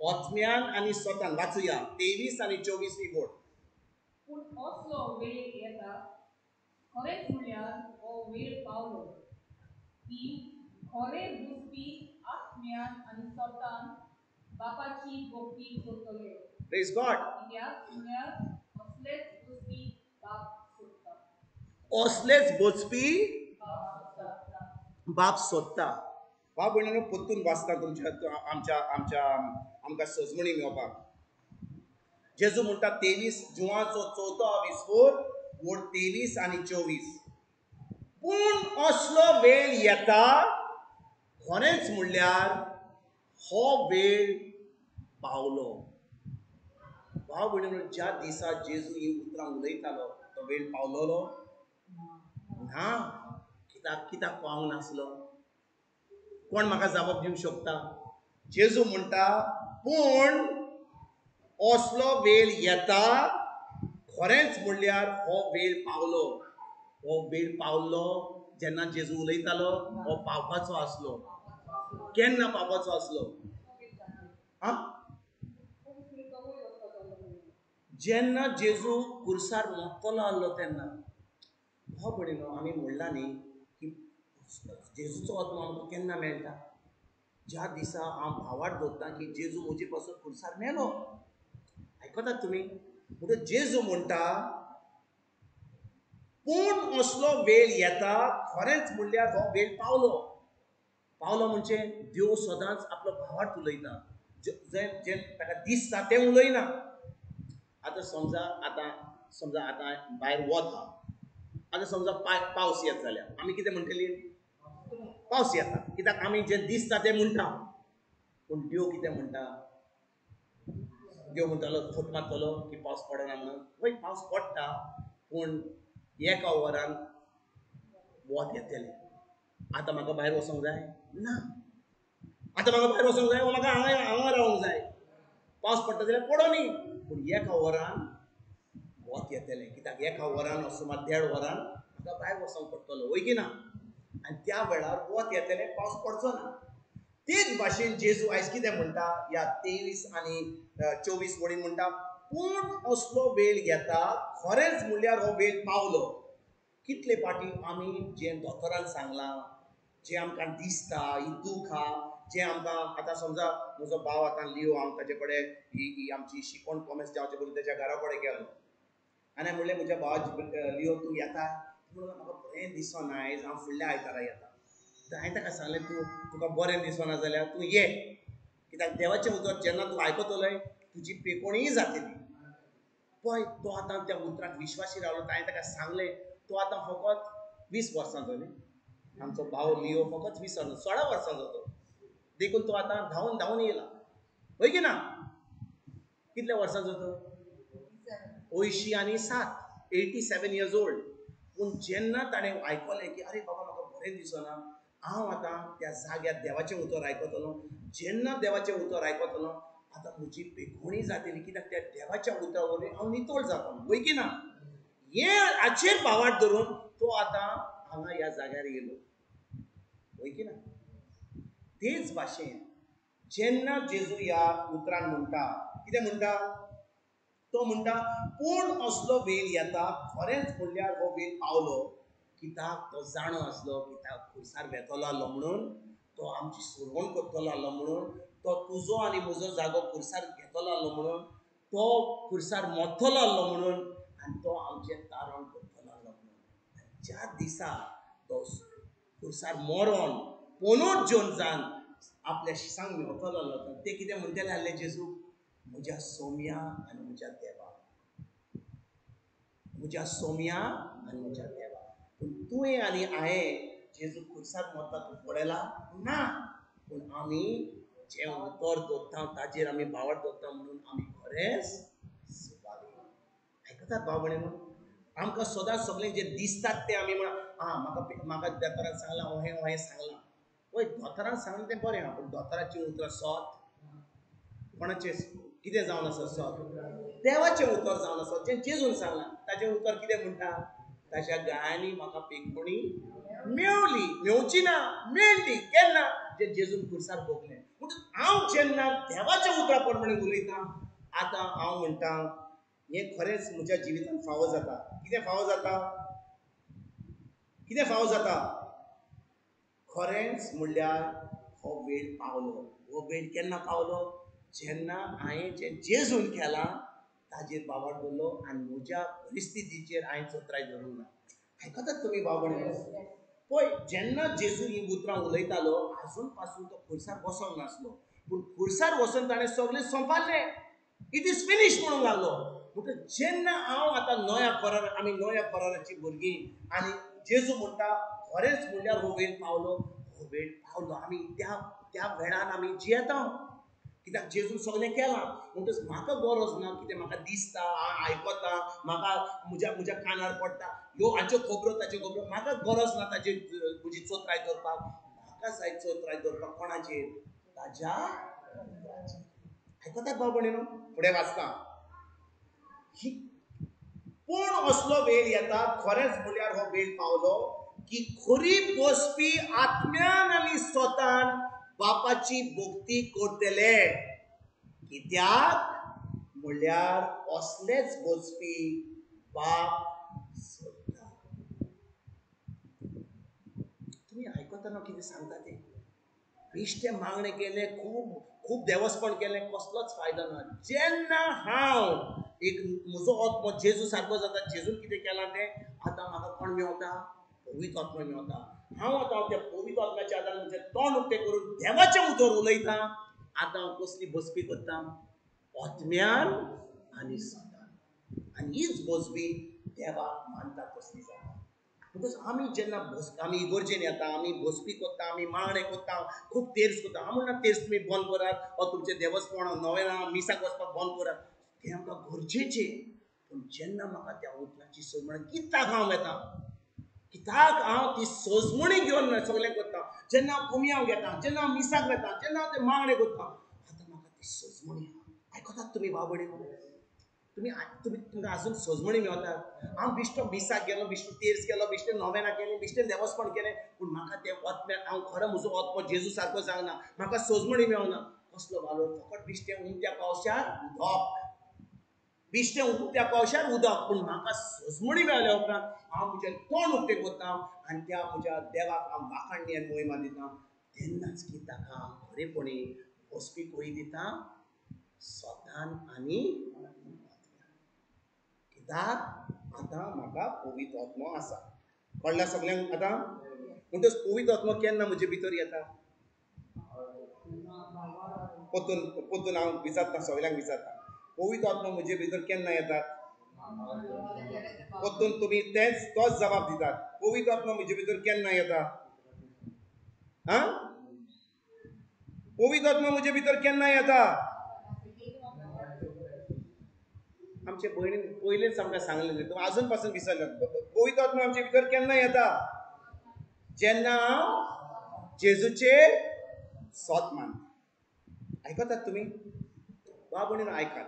आत्म्यान आनी स्वतान. वाचुया 23 आनी 24 we board. पूण असलो वेळ येता, खरेंच म्हणल्यार हो वेळ पावलो की खरें बुजपी आत्म्यान आनी स्वतान बापाची भक्ती करतले. Praise God. कित्याक म्हणल्यार असलेच बुजपी बाप सोदता. असलेच बोचपी बाप सोदता. बाप सोदता. भाव भयणीनो, परतून वाचता तुमच्या आमच्या आमच्या आमकां सजमणी मेळपाक. जेजू म्हणटा 23 जुवाचो चवथो आविस्वर वोड 23 आनी 24. पूण असलो वेळ येता, खरेंच म्हणल्यार हो वेळ पावलो. भाव भयणीनो, ज्या दिसा जेजू ही उतरां उलयतालो तो वेळ पावलोलो ना. कित्याक कित्याक पावंक नासलो? कोण म्हाका जाप दिवंक शकता? जेजू म्हणटा पूण असलो वेळ येता, खरेंच म्हणल्यार हो वेळ पावलो. हो वेळ पावलो जेन्ना जेजू उलयतालो हो पावपाचो आसलो. केन्ना पावपाचो आसलो? आं, जेन्ना जेजू कुर्सार मोत्तलो आहलो तेन्ना. भाव भयणीनो, आमी म्हणलां न्ही की जेजूचो आत्मो आमकां केन्ना मेळटा? ज्या दिसा हांव भावार्थ दवरता की जेजू म्हजे पासून खुर्सार मेलो. आयकतात तुमी? म्हणटच जेजू म्हणटा पूण असलो वेळ येता, खरेंच म्हणल्यार हो वेळ पावलो. पावलो म्हणजे देव सदांच आपलो भावार्थ उलयता, जें जें ताका दिसता तें उलयना. आतां समजा, आतां समजा आतां भायर वत आहा, आतां समजा पावस येत जाल्यार आमी कितें म्हणटली? पावस येता, कित्याक आमी जें दिसता तें म्हणटा. पूण देव कितें म्हणटा? देव म्हणटालो फट मारतलो की पावस पडना म्हणून. वय, पावस पडटा, पूण एका वरान वत येतलें. आतां म्हाका भायर वचोंक जाय ना, आतां म्हाका भायर वचोंक जाय, म्हाका हांगा हांगा रावंक जाय. पावस पडटा जाल्यार पडों न्ही, पूण एका वरान वत येतलें, कित्याक एका वरान सुमार 1.5 वरान म्हाका भायर वचोंक पडटलो, वय की ना? आनी त्या वेळार वत येतलें, पावस पडचो ना. तेच भाशेन जेजू आयज कितें म्हणटा ह्या 23 आनी 24 वळीन म्हणटा, पूण असलो वेळ येता, खरेंच म्हणल्यार हो वेळ पावलो. कितले फावटी आमी जें दोतोरान सांगलां, जें आमकां दिसता, ही दूख आहा, जें आमकां आतां समजा म्हजो भाव आतां लियो, हांव ताजे कडेन ही आमची शिकवण कॉमेस जावचे पयलीं ताच्या घरा कडेन गेलो आनी हांवें म्हणलें, म्हज्या भावा लियो तूं येता? म्हणून म्हाका बरें दिसना आयज, हांव फुडल्या आयतारा येता. तर हांवें ताका सांगलें, तूं तुका बरें दिसना जाल्यार तूं ये, कित्याक देवाचें उतर जेन्ना तूं आयकतलोय तुजी पेकोणीय जातली. पळय, तो आतां त्या उतराक विश्वासी रावलो. हांवें ताका सांगलें, तो आतां फकत 20 वर्सांचो न्ही, आमचो भाव लियो फकत 20 वर्सां, 16 वर्सांचो तो, देखून तो आतां धांवून धांवून येयला, हय की ना? कितल्या वर्सांचो तो? 87, 87 इयर्स ओल्ड. पूण जेन्ना ताणें आयकलें की अरे बाबा म्हाका बरें दिसना, हांव आतां त्या जाग्यार देवाचें उतर आयकतलो, जेन्ना देवाचें उतर आयकतलो आतां म्हजी पेखोणी जातली, कित्याक त्या देवाच्या उतरा वरवीं हांव नितळ जातलो, वय की ना? हें हाचेर भावार्थ धरून तो आतां हांगा ह्या जाग्यार येयलो, वय की ना? तेच भाशेन जेन्ना जेजू ह्या उतरान म्हणटा, कितें म्हणटा? तो म्हणटा, पूण असलो वेळ येता, खरेंच म्हणल्यार हो वेळ पावलो, कित्याक तो जाणो आसलो कित्याक खुर्सार वेतलो आसलो म्हणून, तो आमची सुरवण करतलो आसलो म्हणून, तो तुजो आनी म्हजो जागो खुर्सार घेतलो आसलो म्हणून, तो खुर्सार मरतलो आसलो म्हणून, आनी तो आमचें तारण करतलो आसलो म्हणून. ज्या दिसा तो खुर्सार मरोन पुनर्जोन जावन आपल्या शिसांक मेवतलो आसलो, ते कितें म्हणटले आसले जेजू? म्हज्या सोम्या आनी म्हज्या देवा, म्हज्या सोम्या आनी म्हज्या देवा. पूण तुवें आनी हांवें जेजू खुर्सार मरता तूं पळयला ना, पूण आमी जें उतर दवरता ताजेर आमी भावार्थ दवरता म्हणून आमी खरेंच सुवाली. आयकतात भाव भयणीनो? आमकां सदांच सगळें जें दिसतात तें आमी म्हणा, आं म्हाका म्हाका दोतोरान सांगलां, अहें अहें सांगलां. वय, दोतोरान सांगलें तें बरें आहा, पूण दोतोराचीं उतरां सत कोणाचें कितें जावन आसा? सत देवाचें उतर जावन आसा, जें जेजून सांगलां. ताचें उतर कितें म्हणटा? ताच्या गायांनी म्हाका पेखोणी मेवली, मेवची ना, मेळ्ळी. केन्ना? जें जेजून खुर्सार भोगलें. म्हणून हांव जेन्ना देवाच्या उतरा प्रमाणे उलयतां, आतां हांव म्हणटा हें खरेंच म्हज्या जिवितांत फावो जाता. कितें फावो जाता? कितें फावो जाता? खरेंच म्हणल्यार हो वेळ पावलो. हो वेळ केन्ना पावलो? जेन्ना हांवें जें जेजून केलां ताजेर भावार्थ दवरलो आनी म्हज्या परिस्थितीचेर हांवें चत्राय धरूंक ना. आयकतात तुमी भाव भयणीनो? पळय, जेन्ना जेजू हीं उतरां उलयतालो आजून पासून तो खुर्सार बसोंक नासलो, पूण खुर्सार वचून ताणें सगळें सोंपारलें, it is finish म्हणूंक लागलो. म्हणटकच जेन्ना हांव आतां नव्या करार, आमी नव्या कराराचीं भुरगीं, आनी जेजू म्हणटा खरेंच म्हणल्यार हो वेळ पावलो, हो वेळ पावलो. आमी त्या त्या वेळान आमी जियेता, कित्याक जेजून सगळें केलां. म्हणटकच म्हाका गरज ना कितें म्हाका दिसता, हांव आयकता, म्हाका म्हज्या म्हज्या कानार पडटा ह्यो हाच्यो खबरो ताच्यो खबरो, म्हाका गरज ना ताचेर म्हजी चोत्राय दवरपाक. म्हाका जाय चोत्राय दवरपाक कोणाचेर? ताज्या उतराचेर. आयकतात भाव भयणीनो? फुडें वाचता, पूण असलो वेळ येता, खरेंच म्हणल्यार हो वेळ पावलो की खरी बसपी आत्म्यान आनी स्वतान बापाची भक्ती करतले. कित्याक म्हणल्यार असलेच बसपी बाप सोदता. तुमी आयकतात? आयकता ना कितें सांगता तें. बेश्टें मागणें केलें, खूब खूब देवस्पण केलें, कसलोच फायदो ना. जेन्ना हांव एक म्हजो आत्मो जेजू सारको जाता, जेजून कितें केलां तें आतां म्हाका कोण मेवता? पवित्र आत्मो मेवता. हांव आतां त्या पवित्र आत्म्याच्या आदारान म्हजें तोंड उक्तें करून देवाचें उतर उलयतां. आतां हांव कसली बसपी करता? आत्म्यान आनी सतान. आनी हीच बसबी देवाक मानता कसली जाता. Because आमी जेन्ना आमी इगर्जेन येता, आमी बसपी करता, आमी मागणें करता, खूब तेर्स करता. हांव म्हणना तेर्स तुमी बंद करात वा तुमचें देवस्पण नवें मिसाक वचपाक बंद करात, तें आमकां गरजेचें. पूण जेन्ना म्हाका त्या उतराची सजमणी कित्याक हांव वेता, कित्याक हांव ती सजमणी घेवन सगळें करता, जेन्ना हांव कोमयांव घेता, जेन्ना हांव मिसाक वेता, जेन्ना हांव तें मागणें करता, आतां म्हाका ती सजमणी आहा. आयकतात तुमी भाव भयणीनो? तुमी तुमी तुमकां आजून सजमणी मेवतात. हांव बेश्टो मिसाक गेलो, बेश्टो तेर्स केलो, बेश्टें नोवेनां केलें, बेश्टें देवस्पण केलें, पूण म्हाका तें आत्म्यान हांव खरो म्हजो आत्मो जेजू सारको जावना, म्हाका सजमणी मेवना. कसलो वालोर? फकत बेश्टें उमत्या पावसार उदक, बेश्टें उमत्या पावसार उदक. पूण म्हाका सजमणी मेळ्ळ्या उपरांत हांव म्हजें तोंड उक्तें करता आनी त्या म्हज्या देवाक हांव वाखाणणी आनी मोहिमा दिता. तेन्नाच की ताका हांव खरेपणी बसपी खंय दिता? स्वतान आनी कित्याक आतां म्हाका पवित्र आत्मो आसा. कळ्ळें सगल्यांक आतां? म्हणटच पवित्र आत्मो केन्ना म्हजे भितर येता? परतून परतून हांव विचारता, सगल्यांक विचारता, पवित्र आत्मो म्हजे भितर केन्ना येतात? परतून तुमी तेच तोच जबाब दितात. पवित्र आत्मो म्हजे भितर केन्ना येता? आं, पवित्र आत्मो म्हजे भितर केन्ना येता? आमचे भयणीन पयलेच आमकां सांगलेलें, तुमी आजून पासून विसरल्यात. पवित्र आत्मो आमचे भितर केन्ना येता? जेन्ना हांव जेजूचेर सोत मानता. आयकतात तुमी भाव भयणीन? आयकात,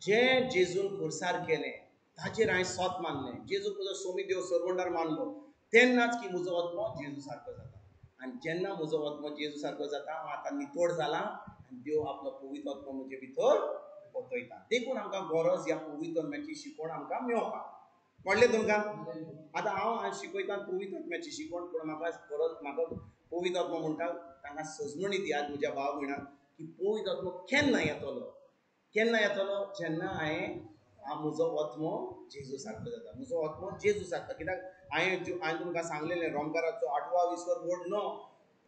जें जेजून खुर्सार केलें ताचेर हांवें सोत मानलें, जेजू म्हजो सोमी देव सरवंडार मानलो, तेन्नाच की म्हजो आत्मो जेजू सारको जाता. आनी जेन्ना म्हजो आत्मो जेजू सारको जाता, हांव आतां नितोड जालां आनी देव आपलो पवित्र आत्मो म्हजे भितर वतयता. देखून आमकां गरज ह्या पवित्र आत्म्याची शिकवण आमकां मेळपाक. कळ्ळें तुमकां? आतां हांव शिकयतां पवित्र आत्म्याची शिकवण, पूण म्हाका गरज, म्हाका पवित्र आत्मो म्हणटा तांकां सजमणी दियात म्हज्या भाव भयणांक की पवित्र आत्मो केन्ना येतलो? केन्ना येतलो? जेन्ना हांवें म्हजो आत्मो जेजू सारको जाता, म्हजो आत्मो जेजू सारको. कित्याक हांवें तुमकां सांगलेलें, रोमकाराचो 8वो विस्वर बोर्ड न्हू,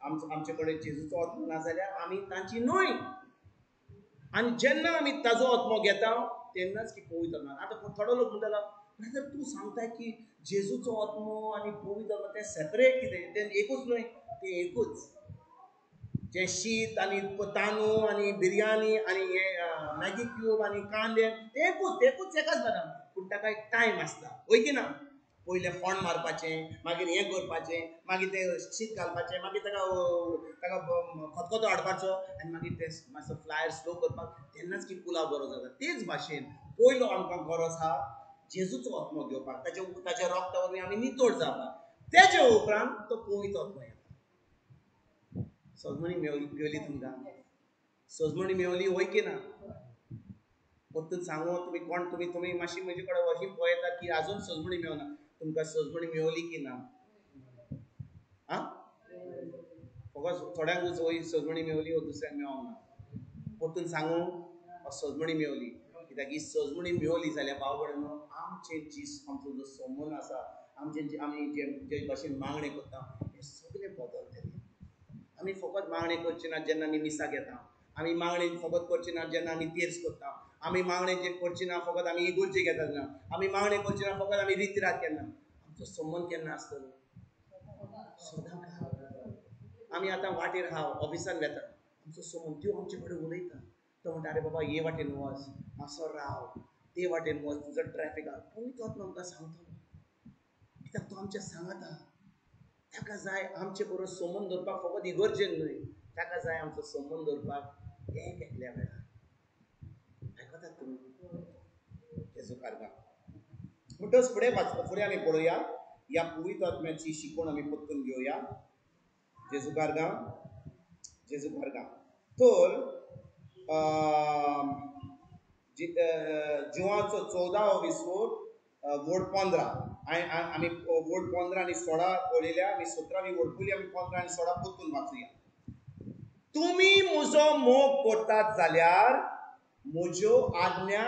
आमचे कडेन जेजूचो आत्मो ना जाल्यार आमी तांची न्हय. आनी जेन्ना आमी ताजो आत्मो घेता तेन्नाच की पवित्र आत्मा. आतां थोडो लोक म्हणटालो, ब्रदर तूं सांगता की जेजूचो आत्मो आनी पवित्र आत्मा तें सेपरेट कितें, तें एकूच न्हय? तें एकूच. जें शीत आनी तांदूळ आनी बिरयानी आनी हें मॅगी क्यूब आनी कांदे तें एकूच, तें एकूच एकाच बाराबर. पूण ताका एक टायम आसता, वय की ना? पयलें फोंड मारपाचें, मागीर हें करपाचें, मागीर तें शीत घालपाचें, मागीर ताका ताका खतखतो हाडपाचो आनी मागीर तें मातसो फ्लायर स्लो करपाक, तेन्नाच की पुलाव बरो जाता. तेच भाशेन पयलो आमकां गरज आहा जेजूचो आत्मो घेवपाक, ताच्या ताच्या रोगता वरवीं आमी नितोड जावपाक. तेजे उपरांत तो पवित्र आत्मो येता. सजमणी मेवली तुमकां? सजमणी मेवली वय की ना? परतून सांगू तुमी कोण, तुमी तुमी मातशी म्हजे कडेन अशी पळयता की आजून सजमणी मेवना. तुमकां सजमणी मेवली की ना? आं, फकत थोड्यांकूच वय सजमणी मेवली, दुसऱ्यांक मेवंक ना. परतून सांगू, सजमणी मेवली. कित्याक ही सजमणी मेवली जाल्यार भाव भयणीनो, आमचे जी आमचो जो संबंद आसा, आमचे जे आमी जे जे भाशेन मागणें करता, हें सगळें बदलतलें. आमी फकत मागणें करची ना जेन्ना आमी मिसाक येता, आमी मागणें फकत करची ना जेन्ना आमी तेर्स करता, आमी मागणें जे करची ना फकत आमी इगर्जेक येता तेन्ना, आमी मागणें करची ना फकत आमी रितरात केन्ना. आमचो संबंद केन्ना आसतलो? सदां. आमी आतां वाटेर आहा, ऑफिसान वेता, आमचो संबंद देव आमचे कडेन उलयता. तो म्हणटा, आरे बाबा हे वाटेन वच, मातसो राव, ते वाटेन वच, तुजो ट्रॅफिक आहा. पवित्र आत्मो आमकां सांगतलो, कित्याक तो आमचें सांगता. ताका जाय आमचे बरोबर संबंद दवरपाक, फकत इगर्जेन न्हय, ताका जाय आमचो संबंद दवरपाक एक एकल्या वेळार. आयकतात तुमी? जेजू कारगां. म्हणटच फुडें फुडें आमी पळोवया, ह्या पवित्र आत्म्याची शिकवण आमी परतून घेवया. जेजू कारगां, जेजू कारगां. तर जिवाचो 14वो विस्वोट वोड 15. आमी वोड 15 आनी 16 पळयल्या, आमी 17वी वोड पयली आमी 15 आनी 16 परतून वाचुया. तुमी म्हजो मोग करतात जाल्यार म्हज्यो आज्ञा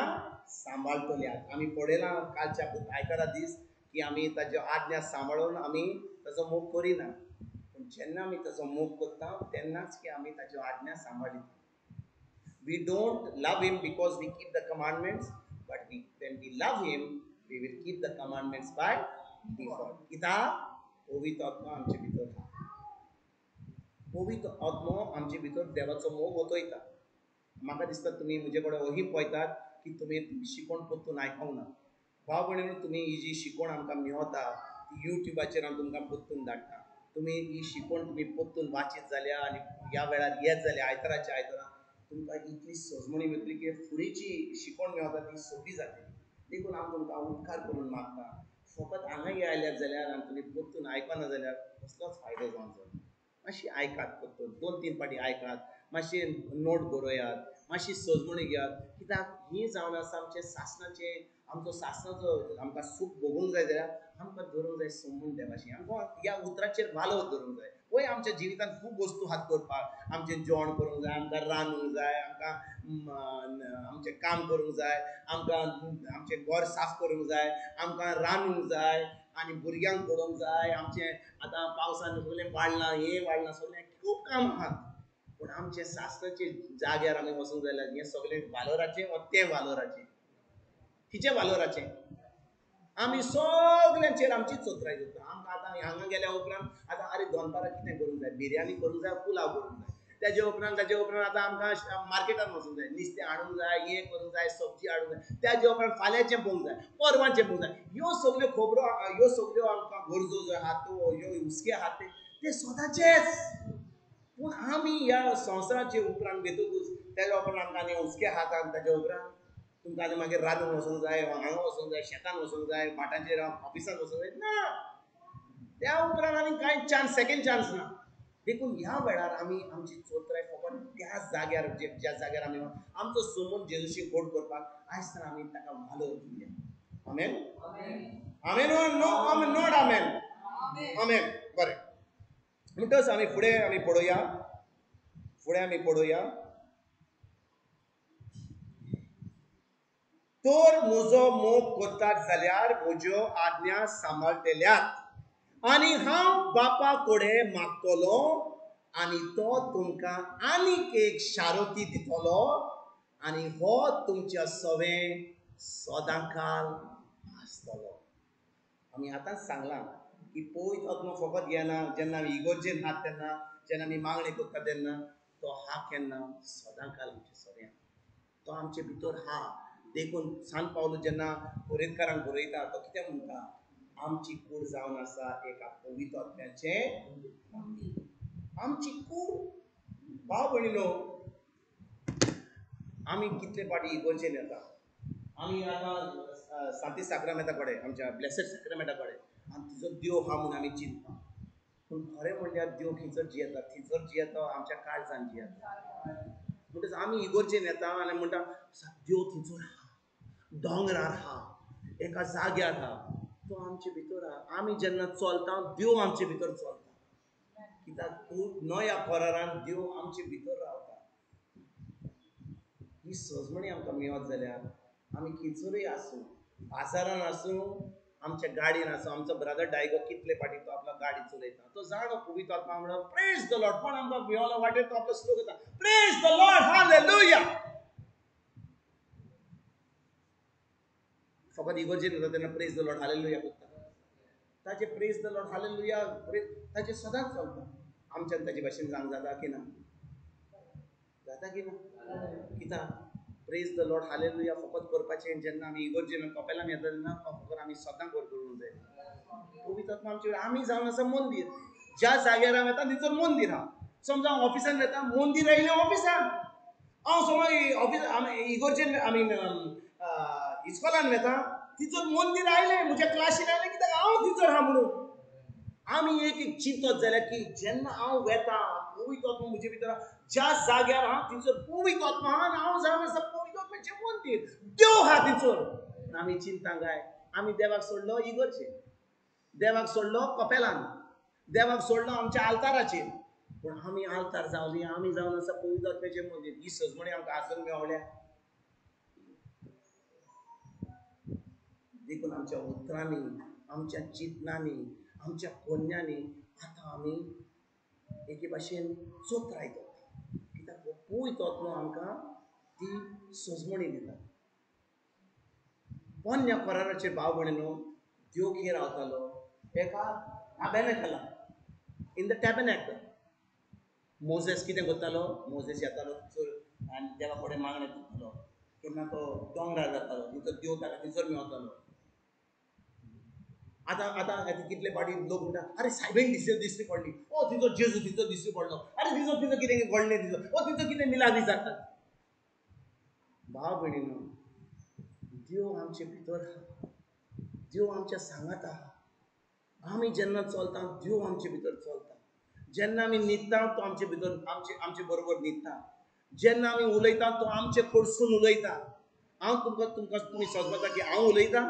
सांबाळटल्यात. आमी पळयलां कालच्या आयतारा दीस की आमी ताज्यो आज्ञा सांबाळून आमी ताजो मोग करिना, पूण जेन्ना आमी ताजो मोग करता तेन्नाच की आमी ताज्यो आज्ञा सांबाळिता. We don't love him because we keep the commandments, but when we love him, we will keep the commandments by default. कित्याक पवित्र आत्मा आमचे भितर आहा. पवित्र आत्मो आमचे भितर देवाचो मोग वतयता. म्हाका दिसता तुमी म्हजे कडेन वही पळयतात की तुमी शिकोण परतून आयकोंक ना. भाव भयणीनो, तुमी ही जी शिकोण आमकां मेवता ती युट्यूबाचेर हांव तुमकां परतून धाडटा. तुमी ही शिकोण तुमी परतून वाचीत जाल्यार आनी ह्या वेळार येत जाल्यार आयताराच्या आयतारा तुमकां इतली सजमणी मेळटली की फुडेंची शिकोण मेवता ती सोंपी जातली. देखून हांव तुमकां उपकार करून मागता, फकत हांगा आयल्यात जाल्यार आनी तुमी परतून आयकना जाल्यार कसलोच फायदो जावंक जायना. मातशी आयकात, परतून 2-3 फावटी आयकात, मातशें नोट बरयात, मातशी सजमणी घेयात. कित्याक ही जावन आसा आमचें सासणाचें, आमचो सासणाचो आमकां सूख भोगूंक जाय जाल्यार आमकां धरूंक जाय संबंद देवाशी, आमकां ह्या उतराचेर वालोर धरूंक जाय. पळय आमच्या जिवितांत खूब वस्तू हात करपाक, आमचें जेवण करूंक जाय, आमकां रांदूंक जाय, आमकां आमचें काम करूंक जाय, आमकां आमचें घर साफ करूंक जाय, आमकां रांदूंक जाय आनी भुरग्यांक पळोवंक जाय. आमचें आतां पावसान सगळें वाडलां, हें वाडलां, सगळें खूब काम आहात. पूण आमचें सासणाचे जाग्यार आमी वचूंक जाय जाल्यार हें सगळें वालोराचें वा तें वालोराचें, खंयचें वालोराचें? आमी सगल्यांचेर आमची चतुराय जाता. आमकां आतां हांगा गेल्या उपरांत आतां आरे दनपारां कितें करूंक जाय, बिरयानी करूंक जाय, पुलाव करूंक जाय. तेजे उपरांत आतां आमकां मार्केटान वचूंक जाय, नुस्तें हाडूंक जाय, हें करूंक जाय, सब्जी हाडूंक जाय. तेजे उपरांत फाल्यांचें पळोवंक जाय, परवांचें पळोवंक जाय. ह्यो सगल्यो खबरो, ह्यो सगल्यो आमकां गरजो ज्यो आहात त्यो, ह्यो हुस्के आहात ते सदांचेच. पूण आमी ह्या संवसाराचे उपरांत घेतकूच तेज्या उपरांत आमकां आनी हुस्के आहात. ताज्या उपरांत तुमकां आनी मागीर रांदूंक वचूंक जाय, हांगा वचूंक जाय, शेतान वचूंक जाय, भाटांचेर ऑफिसान वचूंक जाय. ना, त्या उपरांत आनी कांय चान्स, सेकेंड चान्स ना. देखून ह्या वेळार आमी आमची चतुराय फकत त्या जाग्यार, ज्या जाग्यार आमी आमचो संबंद जेजूशी गोड करपाक आयज तर आमी ताका वालोर दिवया. आमेन, आमेन, नो आमेन, not आमेन, आमेन. बरें, म्हणटच आमी फुडें आमी पळोवया, फुडें आमी पळोवया. तर म्हजो मोग करतात जाल्यार म्हज्यो आज्ञा सांबाळटल्यात आनी हांव बापा कडेन मागतलो आनी तो तुमकां आनीक एक शारोती दितलो आनी हो तुमच्या सवें सदांकाल आसतलो. आमी आतांच सांगलां की पवित्र आत्मो फकत येना जेन्ना आमी इगर्जेन आहात तेन्ना, जेन्ना आमी मागणी करता तेन्ना, तो हा केन्ना सदांकाल आमचे सवें, तो आमचे भितर हा. देखून सान पावलो जेन्ना कोरिंतकारांक बरयता तो कितें म्हणटा, आमची कूड जावन आसा एका पवित्र आत्म्याचें मंदीर. आमची कूड. भाव भयणीनो, आमी कितले फावटी इगर्जेन येता, आमी आतां सांती साक्रामेंता कडेन, आमच्या ब्लेसेड साक्रामेंता कडेन आनी तिजो देव आहा म्हूण आमी चिंतता. पूण खरें म्हणल्यार देव खंयसर जियेता, थंयसर जियेता, आमच्या काळजान जियेता. म्हणटच आमी इगर्जेन येता आनी म्हणटा देव थंयसर आहा, दोंगरार आहा, एका जाग्यार आहा, तो आमचे भितर आहा. आमी जेन्ना चलता देव आमचे भितर चलता. कित्याक खूब नव्या करारान देव आमचे भितर रावता. ही सजमणी आमकां मेळत जाल्यार आमी खंयसरूय आसूं, बाजारान आसूं, आमच्या गाडयेन आसूं. आमचो ब्रदर डायगो कितले फावटी तो आपलो गाडी चलयता, तो जाणो पवित्र आत्मा म्हणून प्रेज the Lord. पण आमकां भिवलो वाटेर तो आपलो स्लो करता, प्रेज the Lord, hallelujah. फकत इगर्जेन वता तेन्ना प्रेज the Lord hallelujah करता, ताचे प्रेज the Lord hallelujah ताचे सदांच चलता. आमच्यान ताचे भाशेन जावंक जाता की ना? जाता की ना? कित्याक प्रेज the Lord hallelujah फकत करपाचें जेन्ना आमी इगर्जेन कपेलान येता तेन्ना फकत आमी सदां करूंक जाय. पवित्र आत्मा आमचे आमी जावन आसा मंदीर. ज्या जाग्यार हांव येता थंयसर मंदीर आहा. समजा हांव ऑफिसान वेता, मंदीर आयलें ऑफिसान. हांव समज ऑफिस इगर्जेन I mean इस्कॉलान वेता, थंयसर मंदीर आयलें, म्हज्या क्लासीन आयलें, कित्याक हांव थंयसर आहा म्हणून. आमी एक एक चिंतत जाल्यार की जेन्ना हांव वेता पवित्र आत्मा म्हजे भितर, ज्या जाग्यार हांव थंयसर पवित्र आत्मा आहा आनी हांव जावन आसा पवित्र आत्म्याचें मंदीर, देव आहा थंयसर. आमी चिंता काय आमी देवाक सोडलो इगर्जेन. देवाक सोडलो कपेलान, देवाक सोडलो आमच्या आल्ताराचेर. पूण आमी आल्तार जावली, आमी जावन आसा पवित्र आत्म्याचे मंदीर. ही सजमणी आमकां आजून मेवल्या. देखून आमच्या उतरांनी, आमच्या चिंतनांनी, आमच्या कोन्यांनी आतां आमी एके भाशेन चोत्राय दवरता. कित्याक पवित्र आत्मो आमकां ती सजमणी दिता. पोन्न्या कराराचेर भाव भयणीनो, देव खंय रावतालो? एका टॅबेनॅकलान, इन the tabernacle. Moses कितें करतालो? मोजेस येतालो थंयसर आनी देवा कडेन मागणें करतालो. केन्ना तो दोंगरार जातालो, थंयसर देव ताका थंयसर मेवतालो. आतां आतां कितले फावटी लोक म्हणटा, अरे सायबीण दिसली पडली, ओ तिचो जेजू तिचो दिसली पडलो, अरे तिचो तिचो कितें घडलें तिचो, ओ तिचो कितें मिलादी जाता. भाव भयणीनो, देव आमचे भितर आहा, देव आमच्या सांगात आहा. आमी जेन्ना चलता देव आमचे भितर चलता. जेन्ना आमी न्हिदता तो आमचे भितर आमचे आमचे बरोबर न्हिदता. जेन्ना आमी उलयता तो आमचे कडसून उलयता. हांव तुमकां तुमकां तुमी समजता की हांव उलयता,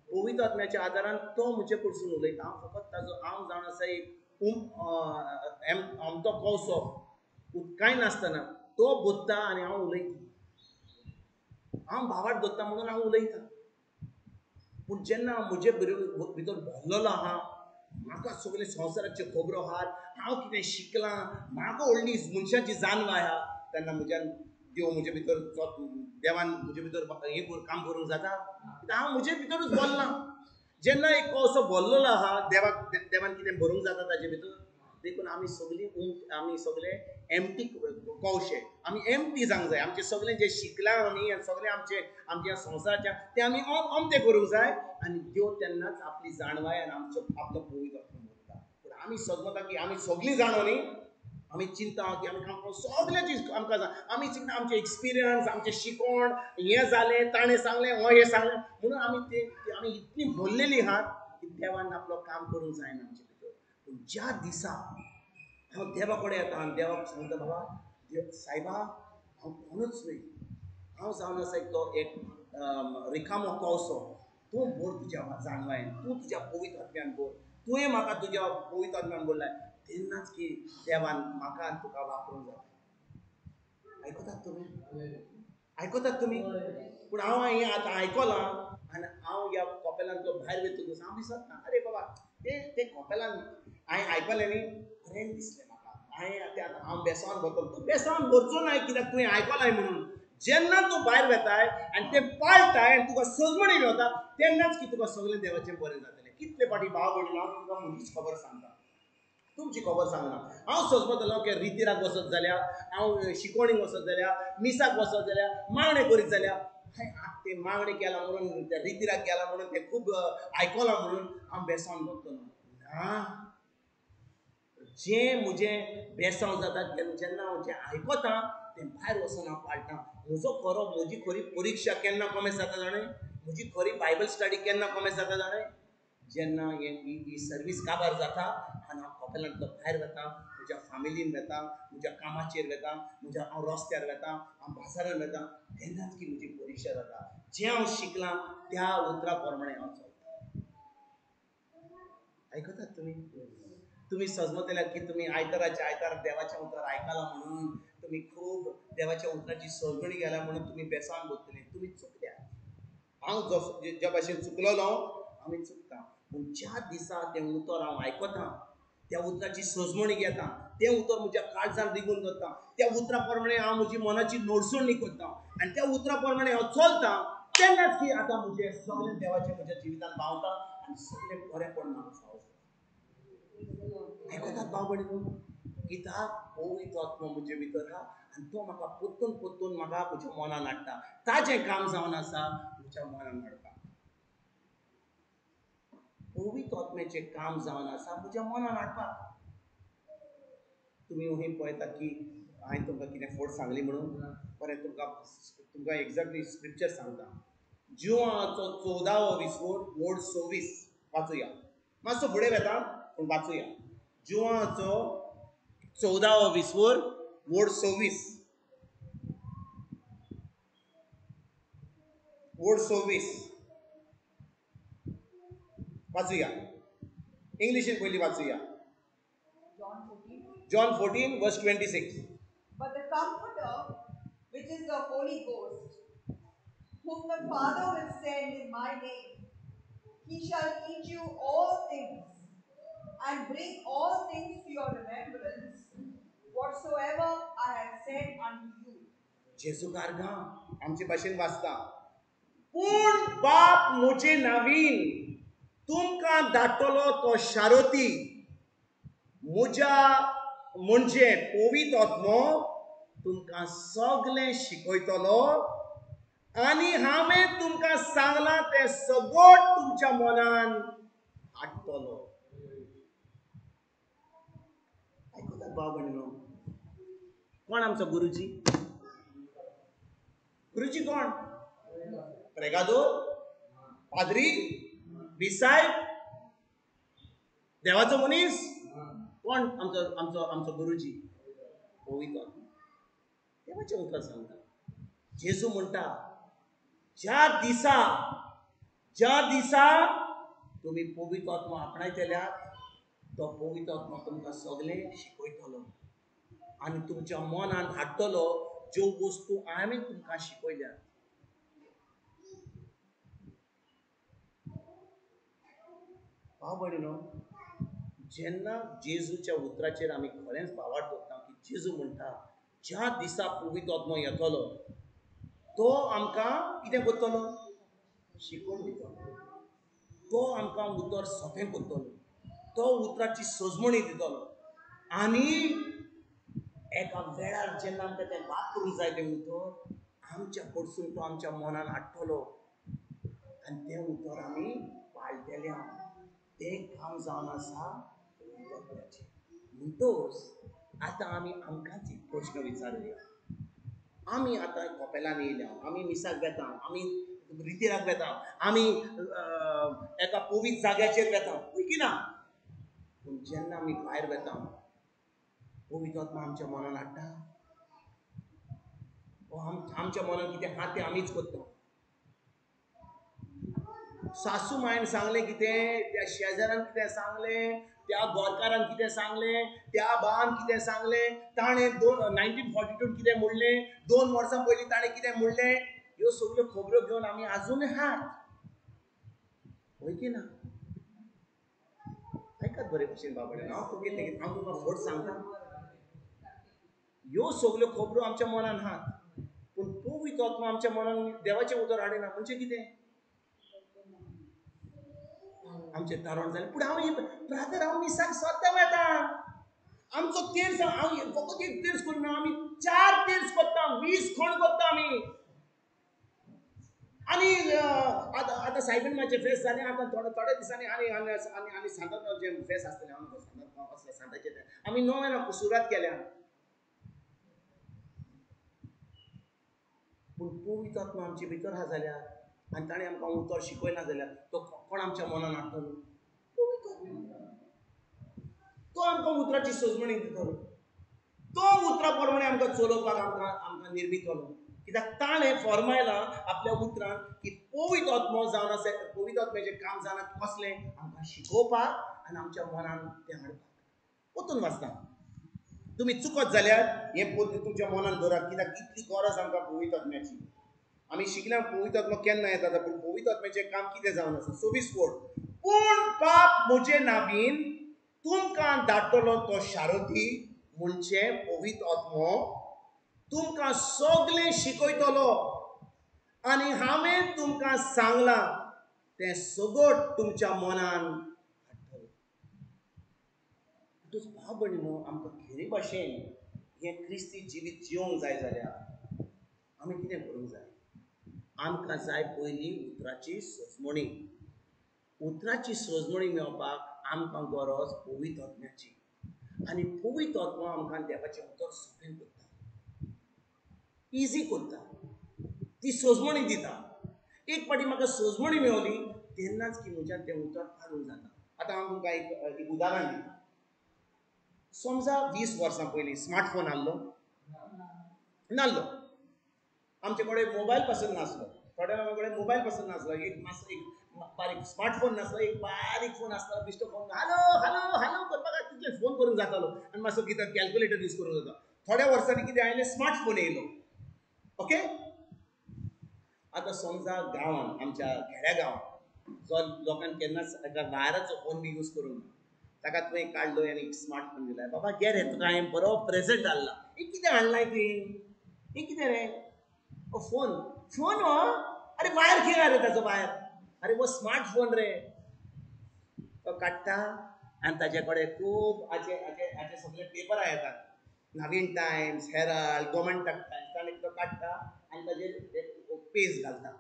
पवित्र आत्म्याच्या आदारान तो म्हजे कडसून उलयता. हांव फकत ताजो, हांव जावन आसा एक अमतो कवसो, कांय नासतना तो बोधता आनी हांव उलयता. हांव भावार्थ दोत्ता म्हणून हांव उलयता. पूण जेन्ना म्हजे भितर भरलेलो आहा, म्हाका सगळे संवसाराच्यो खबरो आहात, हांव कितें शिकलां, म्हाका व्हडली मनशाची जाणवाय आहा, तेन्ना म्हज्यान देव म्हजे भितर, देवान म्हजे भितर हें काम करूंक जाता. कित्याक हांव म्हजे भितरूच भरलां. जेन्ना एक कसो भरलेलो आहा, देवाक देवान कितें भरूंक जाता ताजे भितर. देखून आमी सगळीं आमी सगळे एमटी कवशे, आमी एमटी जावंक जाय. आमचें सगळें जें शिकलां आमी आनी सगळें आमचें आमच्या संवसाराचें तें आमी अमतें करूंक जाय. आनी देव तेन्नाच आपली जाणवाय आनी आमचो आपलो पवित्र आत्मो भरता. पूण आमी समजता की आमी सगळीं जाणो न्ही, आमी चिंता की आमी आमकां सगळ्याची आमकां आमी चिंता आमचें एक्सपिरियन्स, आमचें शिकोण, हें जालें, ताणें सांगलें, हो हें सांगलें, म्हणून आमी ते आमी इतली भरलेली आहात की देवान आपलो काम करूंक जायना आमचे भितर. पूण ज्या दिसा हांव देवा कडेन येता आनी देवाक सांगता, बाबा देव सायबा, हांव कोणूच न्हय, हांव जावन आसा एक तो एक रिकामो कवसो, तूं भर तुज्या जाणवायेन, तूं तुज्या पवित्र आत्म्यान भर, तुवें म्हाका तुज्या पवित्र आत्म्यान भरलाय, तेन्नाच की देवान म्हाका आनी तुका वापरूंक जाता. आयकतात तुमी? आयकतात तुमी? पूण हांव हें आतां आयकलां आनी हांव ह्या कपेलांतलो भायर वयतकूच हांव विसरता, अरे बाबा तें तें कपेलान हांवें आयकलें न्ही, बरें दिसलें म्हाका, हांवें तें आतां हांव बेसांवान भरतलो. तूं बेसांवान भरचो ना कित्याक तुवें आयकलाय म्हणून. जेन्ना तूं भायर वेताय आनी तें पाळटाय आनी तुका सजमणी मेवता, तेन्नाच की तुका सगळें देवाचें बरें जातलें. कितले फावटी भाव भयणीनो, हांव तुमकां म्हजीच खबर सांगता, तुमची खबर सांगना. हांव सजमतलो की रितीराक वचत जाल्यार, हांव शिकोवणीक वचत जाल्यार, मिसाक वचत जाल्यार, मागणें करीत जाल्यार, तें मागणें केलां म्हणून, त्या रितीराक गेलां म्हणून, तें खूब आयकलां म्हणून हांव बेसांव भरतलो ना. जें म्हजें बेसांव जाता जेन्ना हांव जें आयकता तें भायर वचून हांव पाळटा. म्हजो खरो, म्हजी खरी परिक्षा केन्ना कॉमेस जाता जाणें, म्हजी खरी बायबल स्टडी केन्ना कॉमेस जाता जाणें, जेन्ना ही सर्वीस काबार जाता आनी हांव कपेलांतलो भायर वता, म्हज्या फामिलीन वता, म्हज्या कामाचेर वता, म्हज्या हांव रस्त्यार वता, हांव बाजारान वता, तेन्नाच की म्हजी परिक्षा जाता. जें हांव शिकलां त्या उतरा प्रमाणें हांव चलता. आयकतात तुमी? तुमी सजमतले की तुमी आयताराच्या आयतार देवाचें उतर आयकलां म्हणून तुमी खूब देवाच्या उतराची सजमणी गेल्या म्हणून तुमी बेसांव भरतले. तुमी चुकल्या. हांव ज्या भाशेन चुकलोलो, आमी चुकता. पूण ज्या दिसा तें उतर हांव आयकता, त्या उतराची सजमणी घेता, तें उतर म्हज्या काळजान रिगून दवरता, त्या उतरा प्रमाणें हांव म्हजी मनाची नडसणी करता आनी त्या उतरा प्रमाणें हांव चलता, तेन्नाच की आतां म्हजें सगळें देवाचें म्हज्या जिवितान पावता आनी सगळें बरेंपण म्हाका फावो जाता. आयकतात भाव भयणीनो? कित्याक पवित्र आत्मो म्हजे भितर आहा आनी तो म्हाका परतून परतून म्हाका म्हज्या मनान हाडटा. ताजें काम जावन आसा म्हज्या मनान हाडपाक. पवित्र आत्म्याचें काम जावन आसा म्हज्या मनान हाडपाक. तुमी वही पळयतात की हांवें तुमकां कितें फट सांगली म्हणून, बरें तुमकां तुमकां एग्जॅक्टली स्क्रिप्चर सांगता. जुवाचो 14वो विसवोर वोड 26 वाचुया. मातसो फुडें वेता पूण वाचुया. जुवाचो 14वो विसवोर वोड 26, वोड 26 वाचुया. इंग्लिशीन पयलीं वाचुया. John 14 verse 26. But the Comforter, which is the Holy Ghost, whom the Father will send in my name, he shall teach you all things and bring all things to your remembrance, whatsoever I have said unto you. जेजू कारगां आमचे भाशेन वाचता, पूण बाप म्हजे नावीन तुमकां धाडटलो तो शारोती, म्हज्या म्हणजे पवित्र आत्मो तुमकां सगळें शिकयतलो आनी हांवें तुमकां सांगलां तें सगळें तुमच्या मनान हाडटलो. आयकतात भाव भयणीनो, कोण आमचो गुरुजी? गुरुजी कोण? प्रेगादोर, पाद्री, बिसायब, देवाचो मनीस? कोण आमचो आमचो आमचो गुरुजी? पवित्र आत्मो. देवाचें उतर सांगता. जेजू म्हणटा, ज्या दिसा ज्या दिसा तुमी पवित्र आत्मो आपणायतल्यात, तो पवित्र आत्मो तुमकां सगळें शिकयतलो आनी तुमच्या मनान हाडटलो ज्यो वस्तू हांवें तुमकां शिकयल्यात. भाव भयणीनो, जेन्ना जेजूच्या उतराचेर आमी खरेंच भावार्थ दवरता की जेजू म्हणटा ज्या दिसा पवित्र आत्मो येतलो तो आमकां कितें करतलो? शिकोवन दितलो. तो आमकां उतर सोंपें करतलो, तो उतराची सजमणी दितलो आनी एका वेळार जेन्ना आमकां तें वापरूंक जाय तें उतर आमच्या कडसून तो आमच्या मनान हाडटलो आनी तें उतर आमी पाळटले. तें काम जावन आसा पवित्र आत्म्याचें. म्हणटकच आतां आमी आमकांच एक प्रश्न विचारुया. आमी आतां कपेलान येयल्या, आमी मिसाक वेता, आमी रितीराक वेता, आमी एका पवित्र जाग्याचेर वेता, हय की ना? पूण जेन्ना आमी भायर वेता, पवित्र आत्मा आमच्या मनान हाडटा, आमच्या मनान कितें आहा तें आमीच करता. सासू मायन सांगलें कितें, त्या शेजारान कितें सांगलें, त्या गोरकारान कितें सांगलें, त्या बान कितें सांगलें, ताणें 1942 कितें म्हणलें, 2 वर्सां पयलीं ताणें कितें म्हणलें, ह्यो सगळ्यो खबरो घेवन आमी आजूनय आहात. हय की ना? आयकात बरे भशेन बाबडे, हांव तुमगेर हांव तुमकां फट सांगता, ह्यो सगळ्यो खबरो आमच्या मनान आहात, पूण पवित्र आत्मा आमच्या मनान देवाचें उतर हाडिना. म्हणजे कितें? आमचें तारण जालें. पूण हांव ब्रादर, हांव मिसाक सद्दां वेता, आमचो तेर्स, हांव फकत एक तेर्स करिना, आमी 4 तेर्स करता, 20 खण करता आमी. आनी आतां आतां सायबीण मातशें फेस्त जालें, आतां थोडे थोड्या दिसांनी आनी आनी आनी आनी सांताचें फेस्त आसतलें. हांव सांता सांताचें आमी नव्यान सुरवात केल्या. पूण पवित्र आत्मा आमचे भितर आहा जाल्यार आनी ताणें आमकां उतर शिकयना जाल्यार तो कोण आमच्या मनान हाडटलो? पवित्र आत्मा. तो आमकां उतराची सजमणी दितलो, तो उतरा प्रमाणे आमकां चलोवपाक आमकां आमकां निर्मितलो. कित्याक ताणें फॉर्मायलां आपल्या उतरान की पवित्र आत्मो जावन आसा, पवित्र आत्म्याचें काम जावन कसलें? आमकां शिकोवपाक आनी आमच्या मनान तें हाडपाक. परतून वाचता, तुमी चुकत जाल्यार हें तुमच्या मनान दवरात, कित्याक इतली गरज आमकां पवित्र आत्म्याची. आमी शिकल्या पवित्र आत्मो केन्ना येता, पूण पवित्र आत्म्याचें काम कितें जावन आसा? 26 कोड. पूण बाप म्हजे नावीन तुमकां धाडटलो तो शारोती म्हणजे पवित्र आत्मो तुमकां सगळें शिकयतलो आनी हांवें तुमकां सांगलां तें सगळें तुमच्या मनान हाडटलो. म्हणटकच भाव भयणीनो, आमकां खेरी भाशेन हें क्रिस्ती जिवीत जिवंक जाय जाल्यार आमी कितें करूंक जाय? आमकां जाय पयलीं उतराची सजमणी. उतराची सजमणी मेळपाक आमकां गरज पवित्र आत्म्याची आनी पवित्र आत्मो आमकां देवाचें उतर सोंपें करता, इजी करता, ती सजमणी दिता. एक फावटी म्हाका सजमणी मेवली तेन्नाच की म्हज्यान तें उतर पाळूंक जाता. आतां हांव तुमकां एक उदाहरण दिता. समजा 20 वर्सां पयलीं स्मार्टफोन आहलो नासलो, आमचे कडेन मोबायल पासून नासलो. थोड्या लोकां कडेन मोबायल पसून नासलो, एक मातसो एक बारीक स्मार्टफोन नासलो, एक बारीक फोन आसतालो, बेश्टो फोन हॅलो हॅलो हॅलो करपाक तितले फोन करूंक जातालो आनी मातसो कितें कॅल्क्युलेटर यूज करूंक जाता. थोड्या वर्सांनी कितें आयलें, स्मार्टफोन येयलो. ओके, आतां समजा गांवांत, आमच्या खेड्या गांवांत जो लोकांक केन्नाच एका वायराचो फोन बी यूज करूंक ना, ताका तुवें काडलो आनी एक स्मार्टफोन दिला, बाबा घे रे तुका हांवें बरो प्रेजेंट हाडला. हें कितें हाडलां तुवें, हें कितें रे? ओ फोन, फोन हो, अरे वायर खंय रे ताचो वायर, अरे हो स्मार्टफोन रे. तो काडटा आनी ताचे कडेन खूब हाचे हाचे हाचे सगळे पेपरां येतात, नवीन टायम्स, हेराल्ड, गोमंटक टायम्स. ताणें तो काडटा आनी ताजेर एक पेज घालता.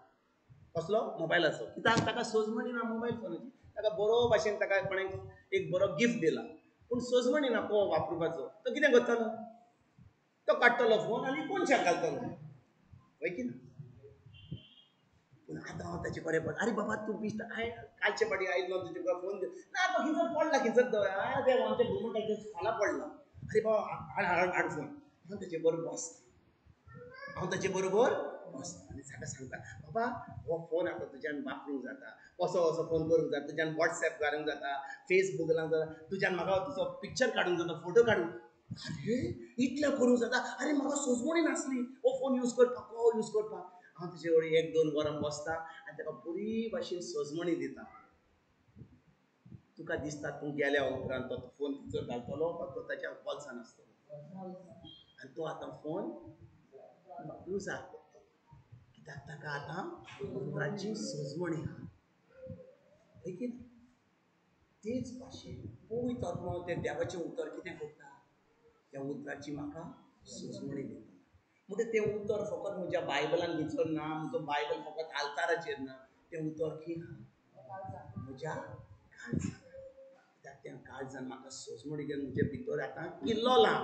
कसलो? मोबायलाचो. कित्याक ताका सोजमणी ना मोबायल फोनाची. ताका बरो भाशेन ताका कोणें एक बरो गिफ्ट दिला, पूण सोजमणी ना को वापरुपाचो. तो कितें करतलो? तो काडटलो फोन आनी कोनशाक घालतलो, हय की ना? पूण आतां हांव ताचे कडेन पळय, अरे बाबा तूं बेश्टो हांवें कालचे फाटी आयिल्लो तुजे कडेन फोन ना, तो खंयसर पडला, खंयसर तो देव आमच्या गोमंटाच्या फाला पडला. अरे बाबा हाड हाड हाड फोन. हांव ताचे बरोबर बसता, हांव ताचे बरोबर बसता आनी ताका सांगता, बाबा हो फोन आतां तुज्यान वापरूंक जाता, असो असो फोन करूंक जाता, तुज्यान वॉट्सएप घालूंक जाता, फेसबूक घालूंक जाता, तुज्यान म्हाका तुजो पिक्चर काडूंक जाता, फोटो काडूंक. अरे इतलें करूंक जाता? अरे म्हाका सोजमणी नासली हो फोन यूज करपाक, को यूज करपाक. हांव तुजे कडेन 1-2 वरां बसता आनी ताका बरी भाशेन सोजमणी दिता. तुका दिसता तूं गेल्या उपरांत तो फोन थंयसर घालतलो, तो ताच्या बोल्सान आसतलो आनी तो आतां फोन युजार करतलो, कित्याक ताका आतां उतराची सोजमणी आहा. हय की ना? तेच भाशेन पवित्र आत्मो तें देवाचें उतर कितें करता, त्या उतराची म्हाका सोजमणी दिता. म्हणटा तें उतर फकत म्हज्या बायबलान खंयसर ना, म्हजो बायबल फकत आल्ताराचेर ना, तें उतर खंय आहा? म्हज्या काळजान. कित्याक त्या काळजान म्हाका सोजमणी घेवन म्हजे भितर आतां किल्लोलां.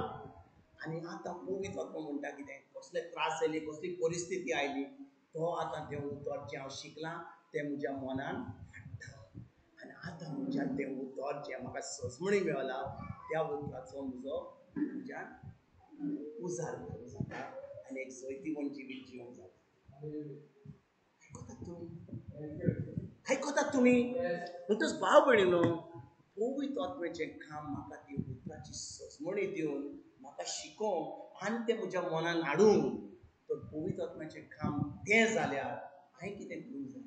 आनी आतां पवित्र आत्मो म्हणटा कितें, कसले त्रास आयले, कसली परिस्थिती आयली, तो आतां तें उतर जें हांव शिकलां तें म्हज्या मनान हाडटा आनी आतां म्हज्या तें उतर जें म्हाका सोजमणी मेळ्ळा त्या उतराचो म्हजो म्हज्यान उजार करूंक जाता आनी एक जैतिवंत जिवीत जिवंक जाता. आयकतात तुमी? आयकतात तुमी? म्हणटच भाव भयणीनो, पवित्र आत्म्याचें काम म्हाका ती उतराची सोजमणी दिवन म्हाका शिकोवंक आनी तें म्हज्या मनान हाडूंक, तर पवित्र आत्म्याचें काम तें जाल्यार हांवें कितें करूंक जाय?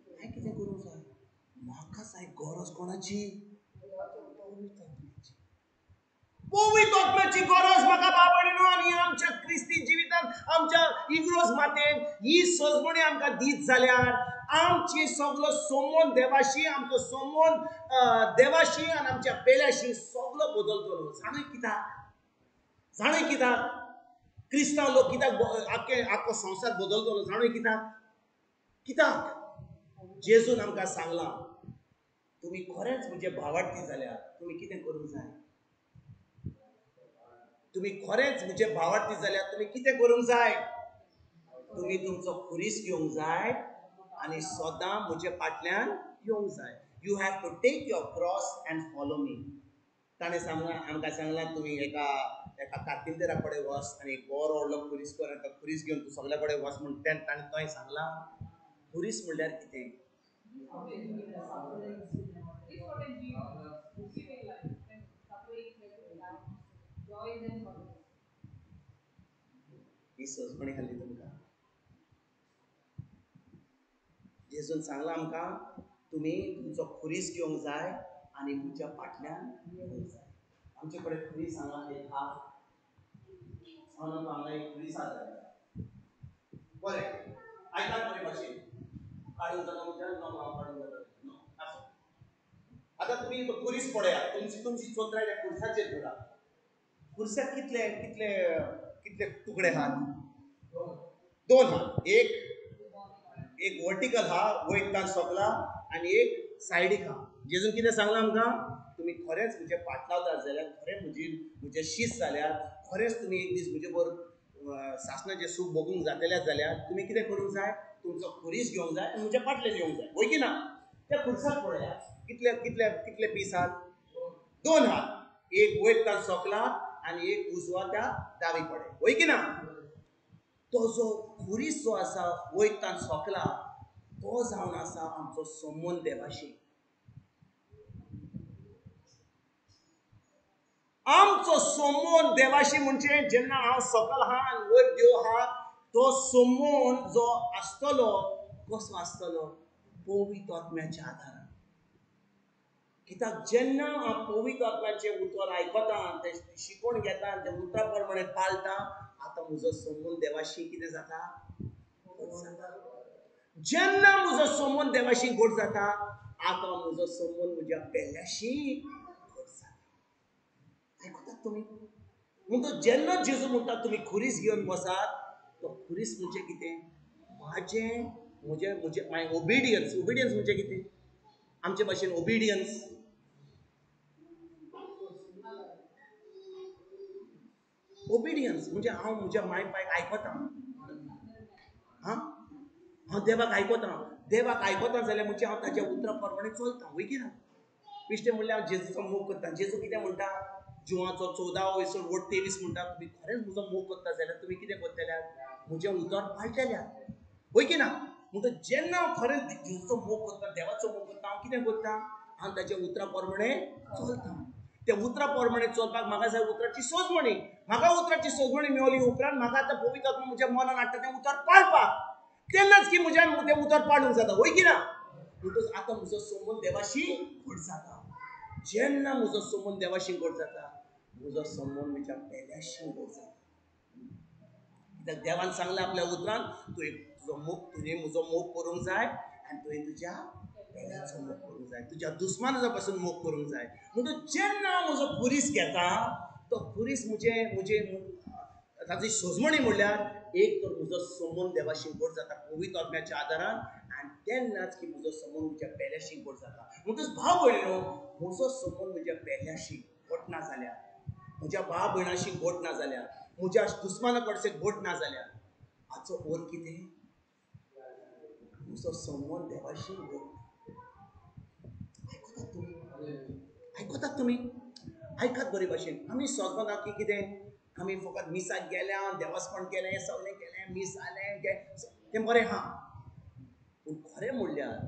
हांवें कितें करूंक जाय? म्हाका जाय गरज कोणाची? पवित्र आत्म्याची. पवित्र आत्म्याची गरज म्हाका भाव भयणीनो. आनी आमच्या क्रिस्ती जिवितांत, आमच्या इग्रोज मातेन ही सोजमणी आमकां दीत जाल्यार आमची सगलो संबंद देवाशी, आमचो संबंद देवाशी आनी आमच्या पेल्याशी सगलो बदलतलो. जाणूय कित्याक? जाणूय कित्याक क्रिस्तांव लोक कित्याक आख्खे आख्खो संवसार बदलतलो? जाणूय कित्याक? कित्याक जेजून आमकां सांगलां, तुमी खरेंच म्हजे भावार्थी जाल्यार तुमी कितें करूंक जाय? तुमी खरेंच म्हजे भावार्थी जाल्यार तुमी कितें करूंक जाय? तुमी तुमचो खुरीस घेवंक जाय आनी सदां म्हजे फाटल्यान येवंक जाय. You have to take your cross and follow me. ताणें सांगलां, आमकां सांगलां, तुमी एका एका कार्पिंतरा कडेन वच आनी एक बरो व्हडलो खुरीस कर आनी तो खुरीस घेवन तूं सगल्या कडेन वच म्हूण ताणें थंय सांगलां. खुरीस म्हणल्यार कितें? ही सोजमणी घाली तुमकां. जेजून सांगलां आमकां, तुमी तुमचो खुरीस घेवंक जाय आनी म्हज्या फाटल्यान येवंक जाय. आमचे कडेन खुरीस हांगा एक आहा, हांगा एक खुरीस आसा. बरें आयकात बरे भाशेन, काडूंक जाता म्हज्यान? नो, हांव काडूंक जाता नो. आसूं, आतां तुमी तो खुरीस पळयात, तुमची तुमची चोत्राय त्या खुरसाचेर धरात. खुरसाक कितले कितले कितले तुकडे आहात? 2 आहात. एक एक वर्टिकल हा वयर तान सोंपला आनी एक सायडीक हा. जेजून कितें सांगलां आमकां, तुमी खरेंच म्हजे पाटलावदार जाल्यार, खरें म्हजी म्हजें शीस जाल्यार, खरेंच तुमी एक दीस म्हजे बरोबर सासणाचें सूख भोगूंक जातले जाल्यार तुमी कितें करूंक जाय? तुमचो खुरीस घेवंक जाय आनी म्हज्या फाटल्यान येवंक जाय. हय की ना? त्या खुरसाक पळयात, कितले कितले कितले पीस आहात? 2 आहात. एक वयर तान सोंपला आनी एक उजवा त्या दावी कडेन. हय की ना? तो जो खुरीस जो आसा वयतान सोकला तो जावन आसा आमचो संबंद देवाशी. आमचो संबंद देवाशी म्हणजे जेन्ना हांव सकल आहा आनी वयर देव आहा तो संबंद जो आसतलो कसो आसतलो? पवित्र आत्म्याच्या आदारान. कित्याक जेन्ना हांव पवित्र आत्म्याचें उतर आयकता, तें शिकोवन घेता, तें उतरा प्रमाणे पाळटा, आतां म्हजो संबंद देवाशी कितें जाता? जेन्ना म्हजो संबंद देवाशी गोड जाता, आतां म्हजो संबंद म्हज्या पेल्याशी गोड जाता. आयकतात तुमी? म्हणटच जेन्ना जेजू म्हणटा तुमी खुरीस घेवन बसात, तो खुरीस म्हणजे कितें? म्हाजें म्हजें म्हजें माय ओबिडियन्स. ओबिडियन्स म्हणजे कितें? आमचे भाशेन ओबिडियन्स, ओबिडियन्स म्हणजे हांव म्हज्या माय पायक आयकता. हां, हांव देवाक आयकता. देवाक आयकता जाल्यार म्हणजे हांव ताच्या उतरा प्रमाणे चलता, वय की ना? बेश्टें म्हणल्यार हांव जेजूचो मोग करता. जेजू कितें म्हणटा? जुवाचो 14 वयसर वट 23 म्हणटा, तुमी खरेंच म्हजो मोग करता जाल्यार तुमी कितें करतल्यात? म्हजें उतर पाळटल्यात, वय की ना? म्हणटच जेन्ना हांव खरेंच जेजूचो मोग करता, देवाचो मोग करता, हांव कितें करता? हांव ताच्या उतरा प्रमाणे चलता. त्या उतरा प्रमाणे चलपाक म्हाका जाय उतराची सोजमणी. म्हाका उतराची सोजमणी मेवली उपरांत म्हाका आतां पवित्र आत्मा म्हज्या मनान हाडटा तें उतर पाळपाक, तेन्नाच की म्हज्यान तें उतर पाळूंक जाता, वय की ना? म्हणटच आतां म्हजो संबंद देवाशी घट जाता. जेन्ना म्हजो संबंद देवाशी घट जाता, म्हजो संबंद म्हज्या पेल्याशी घट जाता. कित्याक देवान सांगलें आपल्या उतरान, तुवें तुजो मोग, तुवें म्हजो मोग करूंक जाय आनी तुवें तुज्या पेल्याचो मोग करूंक जाय, तुज्या दुस्मानाचो पासून मोग करूंक जाय. म्हणटच जेन्ना हांव म्हजो खुरीस घेता, तो खुरीस म्हजें म्हजें ताची सोजमणी म्हणल्यार एक तर म्हजो संबंद देवाशी गोड जाता पवित्र आत्म्याच्या आदारान, आनी तेन्नाच की म्हजो संबंद म्हज्या पेल्याशी गोड जाता. म्हणटच भाव भयणीनो, म्हजो संबंद म्हज्या पेल्याशी गोड ना जाल्यार, म्हज्या भाव भयणाशी गोड ना जाल्यार, म्हज्या दुस्माना कडचे गोड ना जाल्यार, हाचो अर्थ कितें? म्हजो संबंद देवाशी गोड. आयकतात तुमी? आयकतात तुमी? आयकात बरे भाशेन. आमी सोदना की कितें आमी फकत मिसाक गेल्या, देवासपण केलें, सगळें केलें, मीस जालें, तें बरें आहा. पूण खरें म्हणल्यार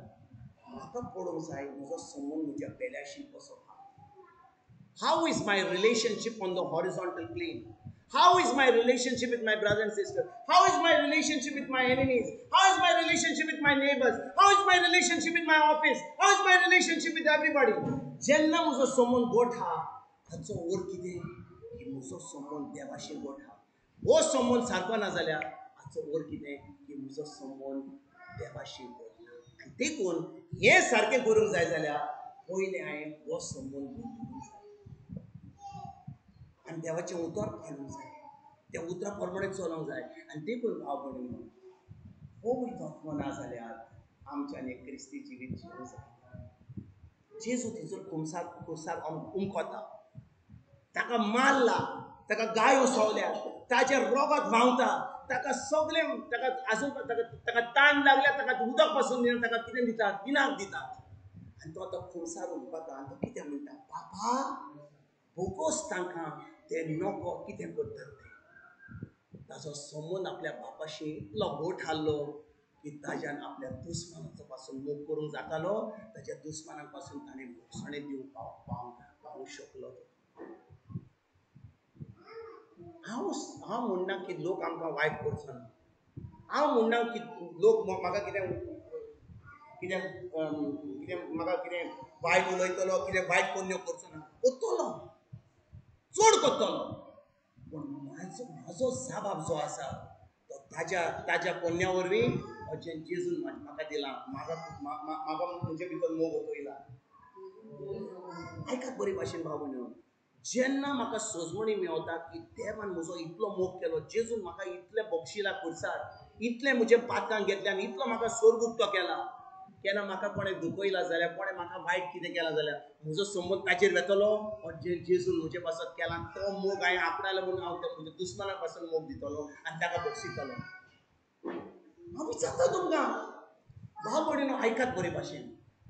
म्हाका पळोवंक जाय म्हजो संबंद म्हज्या पेल्याशी कसो आहा. How is my relationship on the horizontal plane? How is my relationship with my brother and sister? How is my relationship with my enemies? How is my relationship with my neighbors? How is my relationship with my office? How is my relationship with everybody? जेन्ना म्हजो संबंद गोठ आहा, हाचो अर्थ कितें? की म्हजो संबंद देवाशी गोठ आहा. हो संबंद सारको ना जाल्यार हाचो अर्थ कितें? की म्हजो संबंद देवाशी गोठ ना. आनी देखून हें सारकें करूंक जाय जाल्यार पयलें हांवें हो संबंद गोठ करूंक जाय आनी देवाचें उतर पाळूंक जाय, त्या उतरा प्रमाणे चलोवंक जाय. आनी देखून भाव भयणीनो, पवित्र आत्मो ना जाल्यार आमच्यान एक क्रिस्ती जिवीत जिवूंक जाय. जेजू थंयसर खुमसार खुर्सार उमकोता, ताका मारला, ताका गायो सोवल्या, ताचें रगत व्हांवता, ताका सगळें, ताका आजून ताका ताका ताण लागल्या, ताका उदक पासून दिना, ताका कितें दितात? पिनाक दितात. आनी तो आतां खुर्सार उमकता आनी तो कितें म्हणटा? बाबा भोगोस तांकां, ते नको कितें करतात ते. ताचो संबंद आपल्या बापाशी इतलो घट आहलो की ताज्यान आपल्या दुस्मानाचो पासून मोग करूंक जातालो, ताच्या दुस्मानां पासून ताणें भोगसणें दिवंक पावूंक शकलो. हांव हांव म्हणना की लोक आमकां वायट करचो ना, हांव म्हणना की लोक म्हाका कितें कितें कितें म्हाका कितें वायट उलयतलो, कितें वायट कोन्यो करचो ना, करतलो, चड करतलो. पूण म्हाजो म्हाजो जाबाब जो आसा तो ताज्या ताज्या कोन्या वरवीं जें जेजून म्हाका दिलां, म्हाका म्हाका म्हजे भितर मोग ओतयला. आयकात बरे भाशेन भाव भयणीनो, जेन्ना म्हाका सोजमणी मेवता की देवान म्हजो इतलो मोग केलो, जेजून म्हाका इतलें बक्षिला खुर्सार, इतलें म्हजें पातकां घेतलें आनी इतलो म्हाका सोर्ग उक्तो केला, केन्ना म्हाका कोणें दुखयला जाल्यार, कोणें म्हाका वायट कितें केलां जाल्यार म्हजो संबंद ताचेर वेतलो, जे जेजून म्हजे पासत केला तो मोग हांवें आपणालो म्हणून हांव म्हज्या दुस्माना पासून मोग दितलो आनी ताका बक्षितलो. हांव विचारता तुमकां भाव भयणीनो, आयकात बरे भाशेन.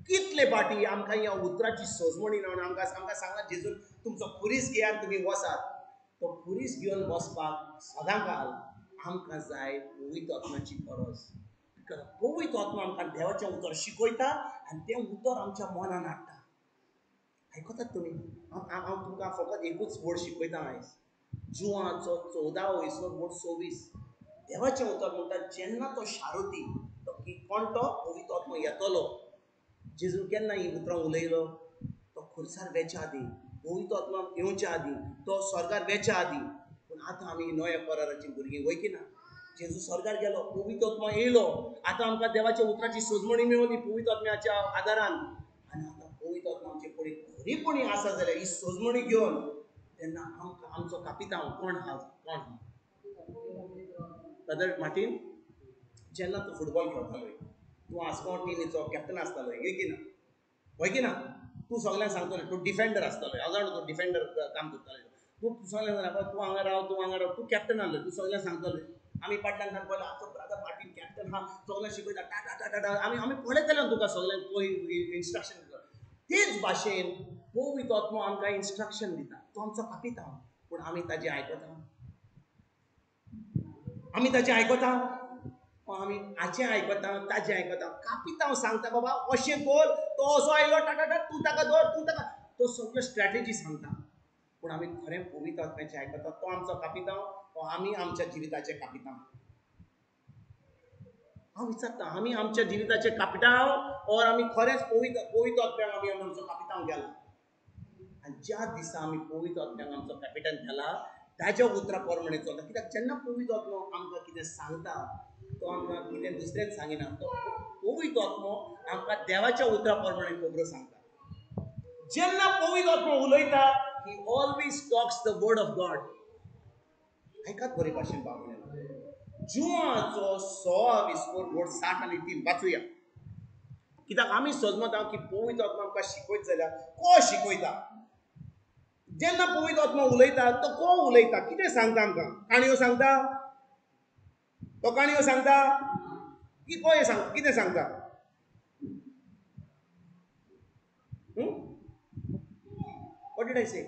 कितले फाटी आमकां ह्या उतराची सोजमणी ना. आमकां आमकां सांगलां जेजून तुमचो खुरीस घेयात, तुमी वसात. तो खुरीस घेवन बसपाक सदां काल आमकां जाय पवित्र आत्म्याची गरज. Because पवित्र आत्मा आमकां देवाचें उतर शिकयता आनी तें उतर आमच्या मनान हाडटा. आयकतात तुमी? हांव तुमकां फकत एकूच वर्ड शिकयता आयज, जुवाचो 14 वयसर वर्ड 26. देवाचें उतर म्हणटा जेन्ना तो शारुती तो कोण तो पवित्र आत्मो येतलो. जेजून केन्ना ही उतरां उलयलो? तो खुर्सार वेच्या आदीं, पवित्र आत्मा येवच्या आदीं, तो स्वर्गार वेच्या आदीं. पूण आतां आमी नव्या कराराचीं भुरगीं, वय की ना? जेजू स्वर्गार गेलो, पवित्र आत्मा येयलो, आतां आमकां देवाच्या उतराची सोजमणी मेळ्ळी पवित्र आत्म्याच्या आदारान. आनी आतां पवित्र आत्मा आमचे फुडें खरीपणी आसा जाल्यार ही सोजमणी घेवन तेन्ना आमकां आमचो कापितांव कोण आहा? कोण आहा? ब्रदर मार्टीन, जेन्ना तूं फुटबॉल खेळटालो, तूं आसगांव टिमीचो कॅप्टन आसतालो, हय की ना? हय की ना? तूं सगल्यांक सांगतलो, तूं डिफेंडर आसतालो, हांव जाणा तूं डिफेंडर काम करतालो. तूं सगल्यांक सांगता, तूं हांगा राव, तूं हांगा राव, तूं कॅप्टन आसलो, तूं सगल्यांक सांगतलो. आमी फाटल्यान सांगपा आमचो ब्रदर मार्टीन कॅप्टन आहा, सगल्यांक शिकयता, टा टा टा टा. आमी आमी पळयतले तुका सगल्यांक इन्स्ट्रक्शन दिता. तेच भाशेन पवित्र आत्मो आमकां इन्स्ट्रक्शन दिता, तो आमचो कापितांव. पूण आमी ताजें आयकता? आमी ताजें आयकता? आमी हाचें आयकता, ताजें आयकता. कापितांव सांगता, बाबा अशें कर, तो असो आयलो टा टा टा, तूं ताका धर, तूं ताका, तो सगळ्यो स्ट्रॅटेजी सांगता. पूण आमी खरें पवित्र आत्म्याचें आयकता? तो आमचो कापितांव, आमी आमच्या जिविताचे कापितांव. हांव विचारता, आमी आमच्या जिविताचे कापितांव और आमी खरेंच पवित्र आत्म्याक आमी आमचो कापितांव केला? आनी ज्या दिसा आमी पवित्र आत्म्याक आमचो कॅपिटन केला, ताज्या उतरां प्रमाणे चलता. कित्याक जेन्ना पवित्र आत्मो आमकां कितें सांगता, तो आमकां कितें दुसरेंच सांगिना, तो पवित्र आत्मो आमकां देवाच्या उतरां प्रमाणे खबरो सांगता. जेन्ना पवित्र आत्मो उलयता, he always talks the word of God. आयकात बरे भाशेन बाबा, जुवाचो 26 वर्ड 60 आनी 3 वाचुया. कित्याक आमी सजमता की पवित्र आत्मा आमकां शिकयत जाल्यार को शिकयता? जेन्ना पवित्र आत्मा उलयता तो को उलयता? कितें सांगता आमकां? काणयो सांगता? तो काणयो सांगता की कोण सांग कितें सांगता? What did I say?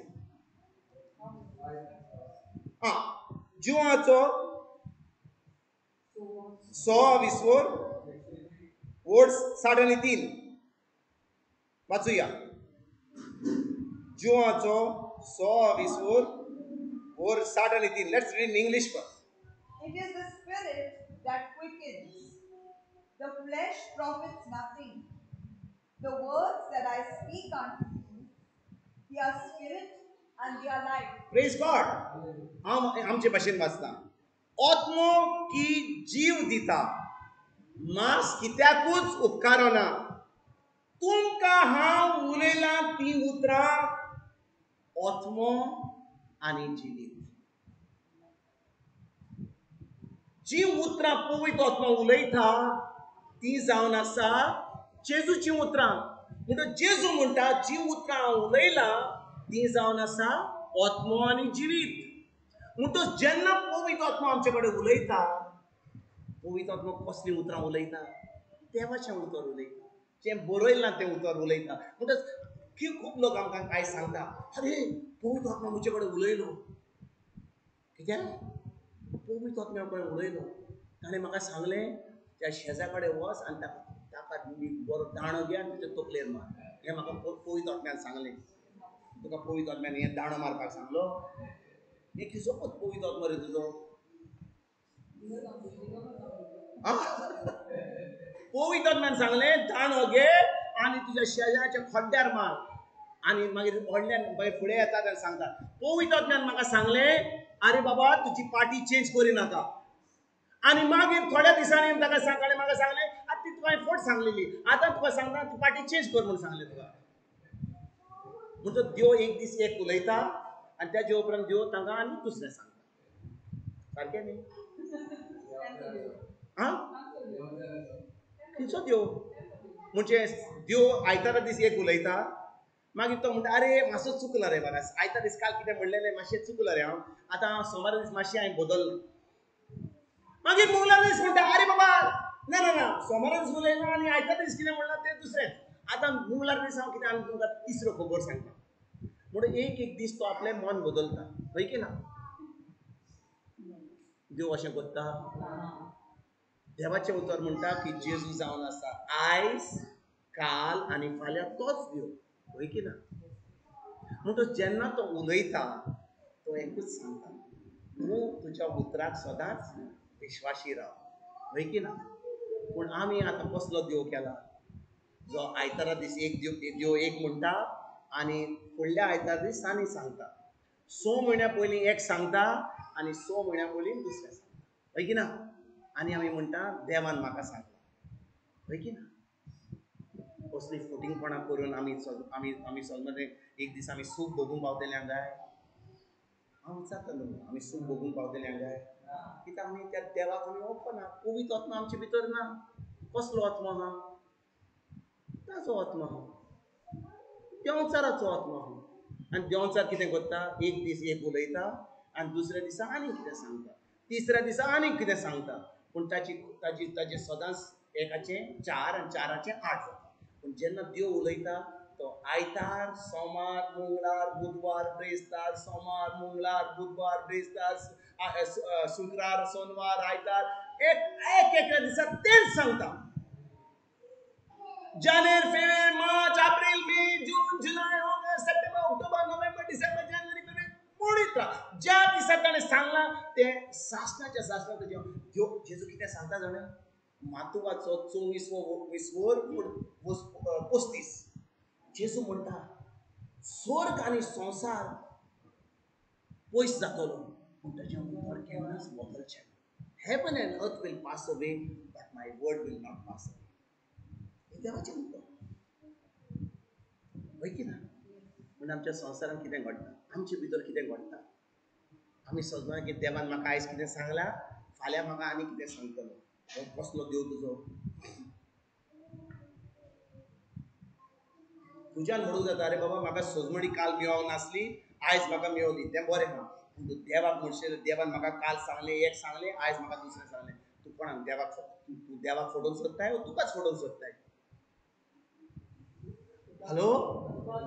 आं, जुवाचो 26 वर्ड 60 आनी 3 वाचुया. जुवाचो 26 वर्ड 60 आनी 3. Let's read in English first. It is the spirit that quickens. The flesh profits nothing. The words that I speak unto you, they are spirit and they are life. Praise God. हांव आमचे भाशेन वाचता, आत्मो की जीव दिता, मांस कित्याकूच उपकारना. तुमकां हांव उलयलां तीं उतरां आत्मो आनी जिवीत. जी उतरां पवित्र आत्मो उलयता ती जावन आसा जेजूचीं उतरां. म्हणटच जेजू म्हणटा, जी उतरां हांव उलयलां ती जावन आसा आत्मो आनी जिवीत. म्हणटच जेन्ना पवित्र आत्मो आमचे कडेन उलयता, पवित्र आत्मो कसलीं उतरां उलयता? देवाचें उतर उलयता, जें बरयलां तें उतर उलयता. म्हणटच की खूब लोक आमकां कांय सांगता, अरे पवित्र आत्मा म्हजे कडेन उलयलो. कित्याक पवित्र आत्म्या कडेन उलयलो? ताणें म्हाका सांगलें, त्या शेजा कडेन वच आनी ताका बरो दांडो घे आनी तुज्या तकलेर मार. हें म्हाका पवित्र आत्म्यान सांगलें. तुका पवित्र आत्म्यान हें दांडो मारपाक सांगलो? हें खिसो पवित्र आत्मो रे तुजो? पवित्र आत्म्यान सांगलें दांडो घे आनी तुज्या शेजाच्या खड्ड्यार मार. आनी मागीर व्हडल्यान मागीर फुडें येतात आनी सांगता, पवित्र आत्म्यान म्हाका सांगलें, आरे बाबा तुजी पार्टी चेंज करिनाका. आनी मागीर थोड्या दिसांनी ताका सांगलें, म्हाका सांगलें, आतां ती तुका हांवें फट सांगलेली, आतां तुका सांगता तूं पार्टी चेंज कर म्हूण सांगलें तुका. म्हणटच देव एक दीस एक उलयता आनी त्याचे उपरांत देव तांकां आनी दुसरें सांगता. सारकें न्ही? आं, खंयचो देव? म्हणजे देव आयतारा दीस एक उलयता, मागीर तो म्हणटा, अरे मातसो चुकला रे बारा, आयतारा दीस काल कितें म्हणलेलें मातशें चुकला रे हांव, आतां सोमारा दीस मातशें हांवें बदल्लें. मागीर मंगळार दीस म्हणटा, अरे बाबा ना ना ना, सोमारा दीस उलयना आनी आयतारा दीस कितें म्हणलां तें दुसरेंच, आतां मंगळार दीस हांव कितें आनी तुमकां तिसरो खबर सांगता. म्हणून एक एक दीस तो आपलें मन बदलता, हय की ना? देव अशें करता? देवाचें उतर म्हणटा की जेजू जावन आसा आयज, काल आनी फाल्यां तोच देव, हय की ना? म्हणटच जेन्ना तो उलयता तो एकूच सांगता, तूं तुज्या उतराक सदांच विश्वाशी राव, हय की ना? पूण आमी आतां कसलो देव केला? जो आयतारा दीस एक देव एक म्हणटा आनी फुडल्या आयतारा दीस आनी सांगता. 6 म्हयन्या पयलीं एक सांगता आनी 6 म्हयन्या पयलीं दुसरें सांगता, हय की ना? आनी आमी म्हणटा देवान म्हाका सांगलां, हय की ना? कसली फुटिंगपणां करून आमी आमी आमी सगळे एक दीस आमी सूख भोगूंक पावतले हांगाय. हांव विचारता न्हू, आमी सूख भोगूंक पावतले हांगाय? कित्याक आमी त्या देवाक आमी वळखना. पवित्र आत्मा आमचे भितर ना. कसलो आत्मो आहा? ताजो आत्मो आहा, देंवचाराचो आत्मो आहा. आनी देंवचार कितें करता? एक दीस एक उलयता आनी दुसऱ्या दिसा आनीक कितें सांगता, तिसऱ्या दिसा आनीक कितें सांगता. पूण ताची ताची ताचें सदांच 1 4 आनी 4 8 जाता. पूण जेन्ना देव उलयता तो आयतार, सोमार, मंगळार, बुधवार, ब्रेस्तार, सोमार, मंगळार, बुधवार, ब्रेस्तार, शुक्रार, सोनवार, आयतार, एक एक एका दिसा तेंच सांगता. जानेर, फेब्रुवारी, मार्च, एप्रिल, मे, जून, जुलय, ऑगस्ट, सप्टेंबर, ऑक्टोबर, नोव्हेंबर, डिसेंबर, जानेवारी, फेब्रुवारी, मोडीत राव. ज्या दिसा ताणें सांगलां तें सासणाच्या सासणा तुजें देव जेजू कितें सांगता जाणा? मातुवाचो 24 35 जेजू म्हणटा स्वर्ग आनी संवसार पयस जातलो पूण ताचें उतर केन्नाच बदलचें ना. Heaven and earth will pass away but my word will not pass away. हें देवाचें उतर, हय की ना? पूण आमच्या संवसारांत कितें घडटा, आमचे भितर कितें घडटा? आमी सजना की देवान म्हाका आयज कितें सांगलां, फाल्यां म्हाका आनी कितें सांगतलो. हो कसलो देव तुजो? तुज्यान म्हणूंक जाता, अरे बाबा म्हाका सजमणी काल मेळोंक नासली, आयज म्हाका मेळली, तें बरें आहा. पूण तूं देवाक म्हणशील देवान म्हाका काल सांगलें एक सांगलें, आयज म्हाका दुसरें सांगलें, तूं कोणाक देवाक तूं देवाक फटोवंक सोदताय वो तुकाच फटोवंक सोदताय? हॅलो, तुकाच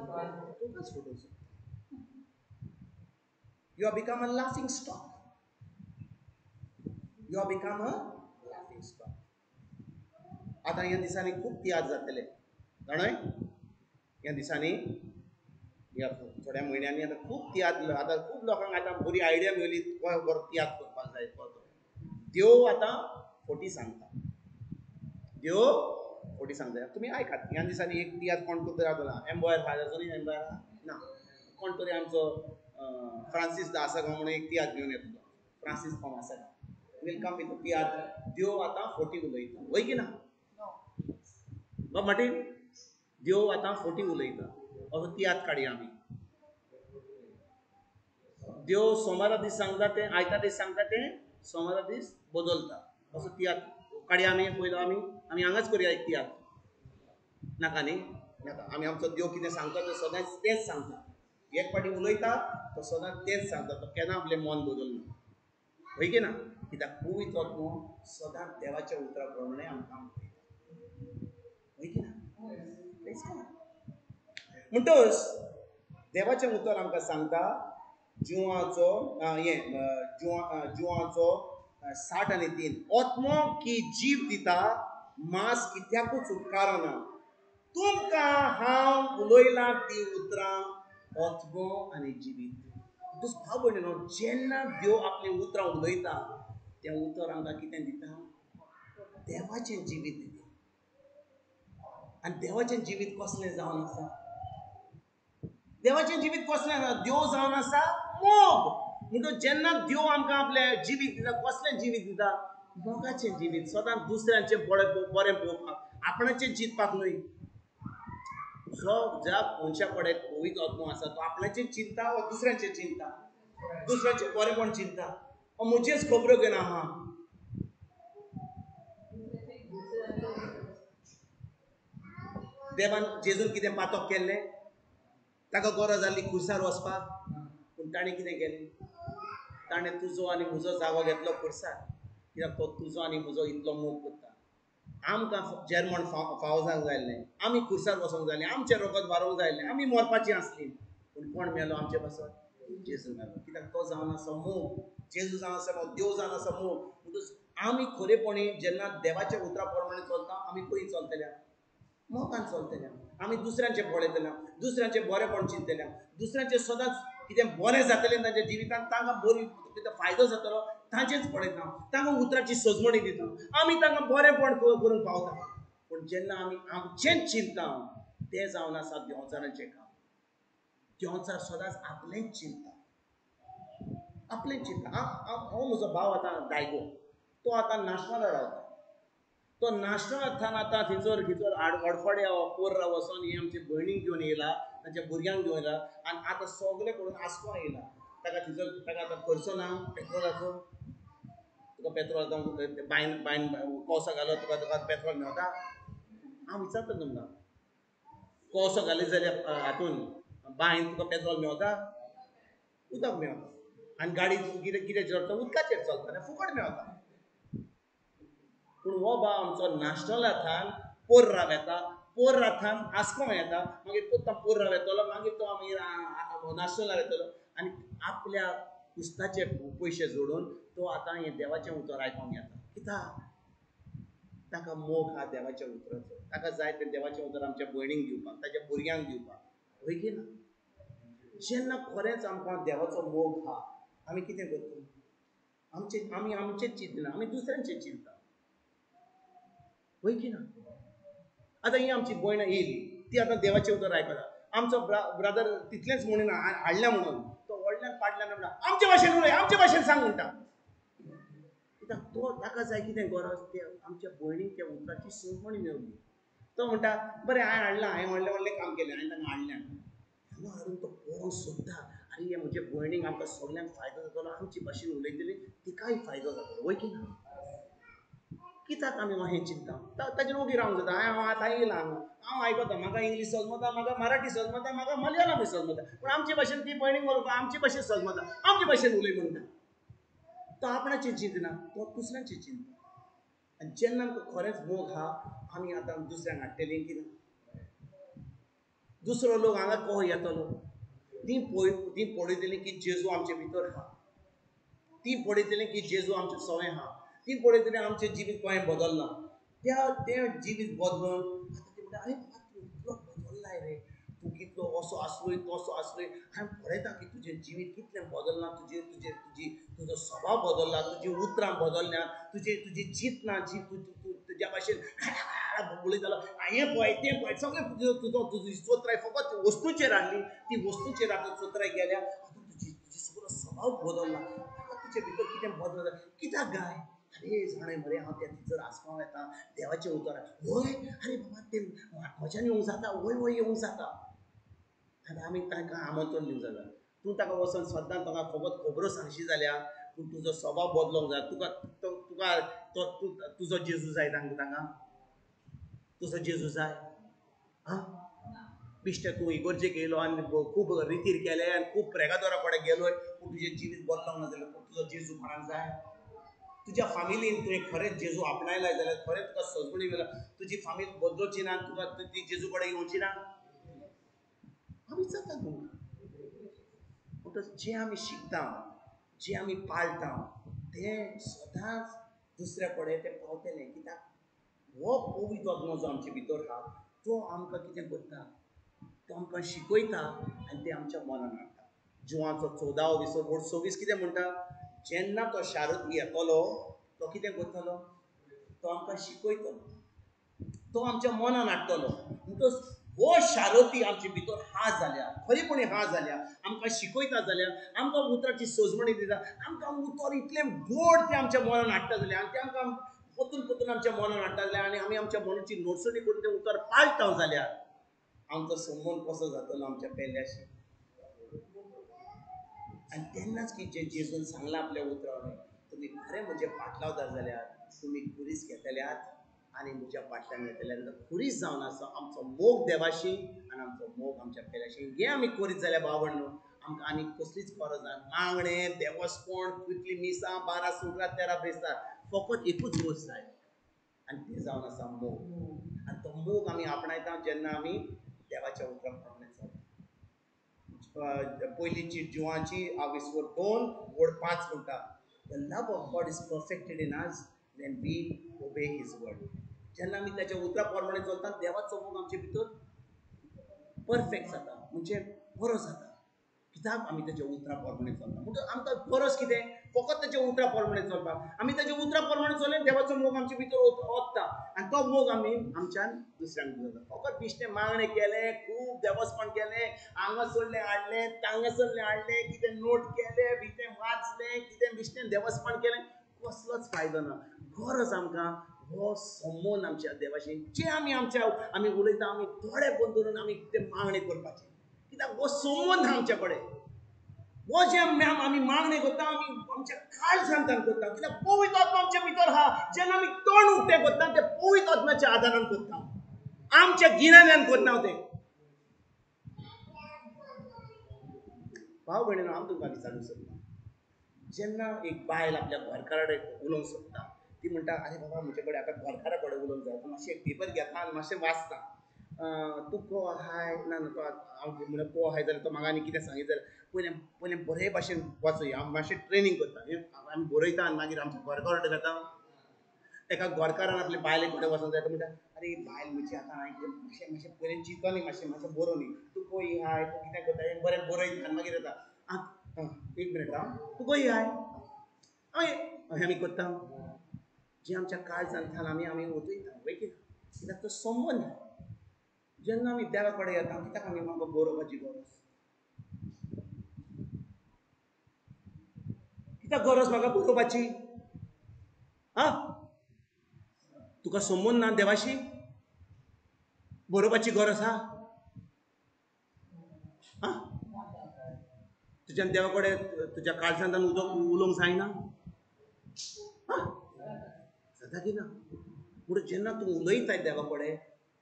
फटोवंक सोदताय. You have become a laughing stock. You have become a laughing stock. आतां ह्या दिसांनी खूब तियात्र जातले, जाणय? ह्या दिसांनी, ह्या थोड्या म्हयन्यांनी आतां खूब तियात्र, आतां खूब लोकांक आतां बरी आयडिया मेळ्ळी बरो तियात्र करपाक जाय. तो देव आतां फटी सांगता, देव फटी सांगता. तुमी आयकात, ह्या दिसांनी एक तियात्र कोण तरी जातलो, एम्बॉयर आहा जाचो न्ही, एम्बॉयर आहा ना, कोण तरी आमचो फ्रांसीस दासगांव म्हणून एक तियात्र घेवन येतलो, फ्रांसीस थॉमसागांव will come with तियात्र. देव आतां फटी उलयता, हय की ना? बाब माटीन, देव आतां फटी उलयता असो तियात्र काडया आमी. देव सोमारा दीस सांगता तें, आयतार दीस सांगता तें, सोमारा दीस बदलता, असो तियात्र काडया आमी. पयलो आमी आमी हांगाच करुया एक तियात्र. नाका न्ही, नाका. आमी आमचो देव कितें सांगता तें सदांच तेंच सांगता. एक फावटी उलयता तो सदांच तेंच सांगता, तो केन्ना आपलें मन बदलना, हय की ना? कित्याक पवित्र आत्मो सदांच देवाच्या उतरा प्रमाणे आमकां उलयता, हय की ना? म्हणटच देवाचें उतर आमकां सांगता जिवाचो हें जिवाचो 60:3, आत्मो की जीव दिता, मांस कित्याकूच उपकारना. तुमकां हांव उलयलां ती उतरां आत्मो आनी जिवीत. म्हणटच भाव भयणीनो, जेन्ना देव आपलीं उतरां उलयता तें उतर आमकां कितें दिता? देवाचें जिवीत दिता. आनी देवाचें जिवीत कसलें जावन आसा? देवाचें जिवीत कसलें आसा? देव जावन आसा मोग. म्हणटच जेन्ना देव आमकां आपलें जिवीत दिता, कसलें जिवीत दिता? मोगाचें जिवीत. सदांच दुसऱ्यांचें बरें पळोवपाक, आपणाचें चिंतपाक न्हय. जो ज्या मनशा कडेन पवित्र आत्मो आसा तो आपणाचें चिंता वा दुसऱ्यांचें चिंता, दुसऱ्यांचें बरेंपण चिंता. म्हजेच खबरो घेना आहा. देवान जेजून कितें पातक केल्लें? ताका गरज जाल्ली खुर्सार वचपाक, पूण ताणें कितें केलें? ताणें तुजो आनी म्हजो जागो घेतलो खुर्सार, कित्याक तो तुजो आनी म्हजो इतलो मोग करता. आमकां जर्मन फावो जावंक जाय आसलें, आमी खुर्सार वचोंक जाय आसलें, आमचें रगत वारोवंक जाय आसलें, आमी मरपाचीं आसलीं, पूण कोण मेलो आमचे पासत? जेजू मेलो. कित्याक तो जावन आसा मोग. जेजू जावन आसा मोग, देव जावन आसा मोग. म्हणटकच आमी खरेपणी जेन्ना देवाच्या उतरा प्रमाणे चलता, आमी खंय चलतल्या? मोगान चलतल्या. आमी दुसऱ्यांचें पळयतल्या, दुसऱ्यांचें बरेंपण चिंततल्या, दुसऱ्यांचें सदांच कितें बरें जातलें तांच्या जिवितांत, तांकां बरी कितें फायदो जातलो तांचेच पळयता, तांकां उतराची सजमणी दिता, आमी तांकां बरेंपण करूंक पावता. पूण जेन्ना आमी आमचेंच चिंतता तें जावन आसा देंवचारांचें काम. देंवचार सदांच आपलेंच चिंतता, आपलेंच चिंतता. हांव म्हजो भाव आतां दायगो, तो आतां नाशणा रावता. तो नाशणा आतां थंयसर थंयसर अडफड्या पोर्रा वचोन हे आमचे भयणीक घेवन येयला, तांच्या भुरग्यांक घेवन येयला आनी आतां सगळे करून आसको येयला. ताका थंयसर ताका आतां खर्चो ना पेट्रोलाचो. तुका पेट्रोल आतां बायन बायन कोसो घालो तुका तुका पेट्रोल मेळटा? हांव विचारता तुमकां, कोसो घालीत जाल्यार हातून बांयन तुका पेट्रोल मेळटा? उदक मेळटा. आनी गाडी कितें कितें चलता? उदकाचेर चलता आनी फुकट मेळटा. पूण हो भाव आमचो नाशनलाथान पोर्रा वेता, पोर्राथान आस्कों येता, मागीर पोत्ता पोर्रा वेतलो, मागीर तो मागीर नाशनला वेतलो आनी आपल्या कुस्ताचे पयशे जोडून तो आतां हें देवाचें उतर आयकोंक येता. कित्याक? ताका मोग हा देवाच्या उतराचो. ताका जाय तें देवाचें उतर आमच्या भयणींक दिवपाक, ताच्या भुरग्यांक दिवपाक. हय की ना? जेन्ना खरेंच आमकां देवाचो मोग हा, आमी कितें करता? आमचे आमी आमचेच चिंतना, आमी दुसऱ्यांचें चिंता. हय की ना? आतां ही आमची भयण येयली, ती आतां देवाचें उतर आयकता. आमचो ब्रदर तितलेंच म्हणिना हाडल्या म्हणून तो व्हडल्यान पाडल्यान म्हणटा आमचे भाशेन उलय, आमचे भाशेन सांग म्हणटा. कित्याक तो ताका जाय कितें गरज, ते आमच्या भयणीक त्या उतराची सजमणी मेवली. तो म्हणटा बरें हांवें हाडलां, हांवें व्हडलें व्हडलें काम केलें, हांवें तांकां हाडलें. हांगा हाडून तो पळोवंक सोदता, आरे हे म्हजे भयणीक आमकां सगल्यांक फायदो जातलो, आमची भाशेन उलयतली तिकाय फायदो जातलो. हय की ना? कित्याक आमी हें चिंता? ताचेर ओगी रावंक जाता. हांव आतां येयलां हांगा, हांव आयकता, म्हाका इंग्लीश सजमता, म्हाका मराठी सजमता, म्हाका मलयाळम सजमता, पूण आमचे भाशेन ती भयणीक उलोवपाक आमचे भाशेन सजमता, आमचे भाशेन उलय म्हणटा. तो आपणाचें चिंतना, तो दुसऱ्यांचें चिंता. आनी जेन्ना आमकां खरेंच मोग आहा, आमी आतां दुसऱ्यांक हाडटलीं कितें? दुसरो लोक हांगा कसो येतलो? ती पळयतली की जेजू आमचे भितर आहा, ती पळयतली की जेजू आमचे सवंय आहा, ती पळयतली आमचें जिवीत कशें बदल्लां. त्या तें जिवीत बदलून आतां ती म्हणटा, आरे बाबा तूं इतलो बदल्लाय रे, तूं कितलो असो आसलोय तसो आसलोय, हांवें पळयता की तुजें जिवीत कितलें बदल्लां, तुजें तुजें तुजी तुजो स्वभाव बदल्ला, तुजी उतरां बदल्ल्यां, तुजी तुजी चिंतनां जी तूं तुज्या भाशेन उलयतालो, हें पळय तें पळय सगळें तुजो तुजी चोत्राय फकत वस्तूचेर हाडली, ती वस्तूचेर आतां चोत्राय गेल्या, आतां तुजी तुजी सगळो स्वभाव बदल्ला, आतां तुजे भितर कितें बदल कित्याक गाय? अरे जाणें मरे हांव त्या थंयसर आसपाक येता देवाचें उतर, वय अरे बाबा तें म्हज्यान येवंक जाता, वय वय येवंक जाता. आनी आमी तांकां आमंत्रण दिवंक जाता. तूं ताका वचोन सद्दां ताका फकत खबरो सांगशी जाल्यार पूण तुजो स्वभाव बदलोंक जाय. तुका तुका तो तुजो जेजू जाय तांकां, तांकां तुजो जेजू जाय. आं बिश्टे तूं इगोर्जेक येयलो आनी खूब रितीर केले आनी खूब प्रेगादोरा कडेन गेलोय, पूण तुजें जिवीत बदलोंक ना जाल्यार तुजो जेजू कोणाक जाय? तुज्या फामिलीन तुवें खरेंच जेजू आपणायला जाल्यार खरेंच तुका सजमणी मेळ्ळा, तुजी फामील बदलोची ना, तुका ती जेजू कडेन येवची ना? हांव विचारता तुमकां. म्हणटच जें आमी शिकता, जें आमी पाळटा, तें सदांच दुसऱ्या कडेन तें पावतलें. कित्याक हो पवित्र आत्मो जो आमचे भितर आहा तो आमकां कितें करता? तो आमकां शिकयता आनी तें आमच्या मनान हाडटा. जुवांचो 14 विसो 26 कितें म्हणटा? जेन्ना तो शारद येतलो तो कितें करतलो? तो आमकां शिकयतलो, तो आमच्या मनान हाडटलो. म्हणटच हो शारती आमचे भितर हा जाल्या, खरेपणी हा जाल्या, आमकां शिकयता जाल्यार, आमकां उतराची सजमणी दिता, आमकां उतर इतलें गोड तें आमच्या मनान हाडटा जाल्यार, आनी तें आमकां परतून परतून आमच्या मनान हाडटा जाल्यार, आनी आमी आमच्या मनाची नोटसणी करून तें उतर पाळटा जाल्यार आमचो संबंद कसो जातलो आमच्या पेल्याशी? आनी तेन्नाच की जे जेजून सांगलां आपल्या उतरान, तुमी खरें म्हजें पाटलावदार जाल्यार तुमी खुरीस घेतल्यात आनी म्हज्या फाटल्यान येतले. खुरीस जावन आसा आमचो मोग देवाशी आनी आमचो मोग आमच्या पेल्याशी. हें आमी करीत जाल्यार भाव-भयणो आमकां आनी कसलीच गरज ना. मागणें, देवस्पण, कितलीं मिसां, 12 सुत्रां, 13 बेसां, फकत एकूच गोश्ट जाय आनी तें जावन आसा मोग. आनी तो मोग आमी आपणायता जेन्ना आमी देवाच्या उतरा प्रमाणे चलता. पयलीची जुवाची 2 5 म्हणटा, The love of God is perfected in us when we obey his word. जेन्ना आमी ताच्या उतरा प्रमाणे चलता, देवाचो मोग आमचे भितर परफेक्ट जाता, म्हणजे बरो जाता. कित्याक आमी ताच्या उतरा प्रमाणे चलता. म्हणटकच आमकां गरज कितें? फकत ताच्या उतरा प्रमाणे चलपाक. आमी ताच्या उतरा प्रमाणे चल्ले, देवाचो मोग आमचे भितर ओतता आनी तो मोग आमी आमच्यान दुसऱ्यांक दिता. फकत बिश्टें मागणें केलें, खूब देवस्पण केलें, हांगासरलें हाडलें, तांगासरलें हाडलें, कितें नोट केलें, कितें वाचलें, कितें बिश्टें देवस्पण केलें, कसलोच फायदो ना. गरज आमकां हो संबंद आमच्या देवाशी, जे आमी आमच्या आमी उलयता, आमी दोळे बंद करून आमी तें मागणें करपाचें. कित्याक हो संबंद आमच्या कडेन, हो जे आमी मागणें करता, आमी आमच्या काळजांतल्यान करता. कित्याक पवित्र आत्मा आमच्या भितर आहा. जेन्ना आमी तोंड उक्तें करता, तें पवित्र आत्म्याच्या आदारान करता, आमच्या गिन्यानान करना तें. भाव भयणीनो, हांव तुमकां विचारूंक सोदता, जेन्ना एक बायल आपल्या घरकारा कडेन उलोवंक सोदता, ती म्हणटा, आरे बाबा म्हजे कडेन आतां घरकारा कडेन उलोवंक जाय, मातशें एक पेपर घेता आनी मातशें वाचता, तूं को आहाय ना ना, तो हांव म्हणल्यार को आहाय जाल्यार तो म्हाका आनी कितें सांगीत जाल्यार पयलें पयलें बरे भाशेन वाचुया. हांव मातशें ट्रेनींग करता, आमी बरयता आनी मागीर आमच्या घरकारा कडेन वता. एका घरकारान आपले बायले कडेन वचूंक जाय, तो म्हणटा, आरे बायल म्हजी आतां हांवें कितें मातशें मातशें पयलें चिंतलो न्ही, मातशें मातशें बरोवन न्ही, तूं खंय आहाय, तूं कितें करता, हें बरें बरयता आनी मागीर येता, आं एक मिनट राव, तूं खंय आहाय, हय आमी करता. जे आमच्या काळजांतल्यान आमी आमी उलयता, वय की कित्याक तो संबंद. जेन्ना आमी देवा कडेन येता, कित्याक आमी म्हाका बरोवपाची गरज? कित्याक गरज म्हाका बरोवपाची? आं, तुका संबंद ना देवाशी, बरोवपाची गरज आहा? आं, तुज्यान देवा कडेन तुज्या काळजांतल्यान उदक उलोवंक जायना? आं, जाता की ना? म्हणून जेन्ना तूं उलयताय देवा कडेन,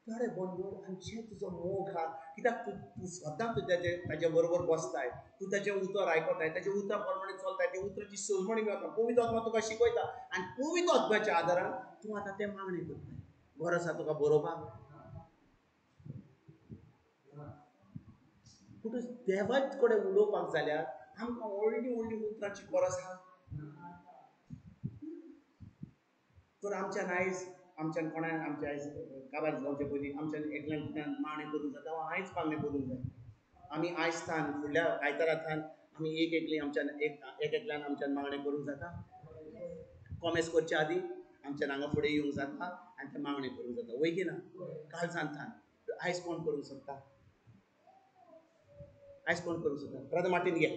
दोळे बंद दवर आनी जे तुजो मोग आहा, कित्याक तूं तूं सदां तुज्या ताज्या बरोबर बसताय, तूं ताजें उतर आयकताय, ताजें उतरा प्रमाणे चलताय, ते उतराची सजमणी मेळटा, पवित्र आत्मा तुका शिकयता आनी पवित्र आत्म्याच्या आदारान तूं आतां तें मागणें करताय. गरज आसा तुका बरोवपाक? पूण देवाच कडेन उलोवपाक जाल्यार आमकां व्हडली व्हडली उतरांची गरज आहा. तर आमच्यान आयज आमच्यान कोणाक आमच्या आयज काबार जावचे पयलीं आमच्यान एकल्यान कोणाक मागणें करूंक जाता, आयज मागणें करूंक जाय. आमी आयज थावन फुडल्या आयतारा थावन आमी एक एकली आमच्यान एक एकल्यान आमच्यान मागणें करूंक जाता. कॉमेस करच्या आदीं आमच्यान हांगा फुडें येवंक जाता आनी तें मागणें करूंक जाता, वय की ना? काळजान थावन आयज कोण करूंक सोदता? आयज कोण करूंक सोदता? ब्रदर मार्टीन ये,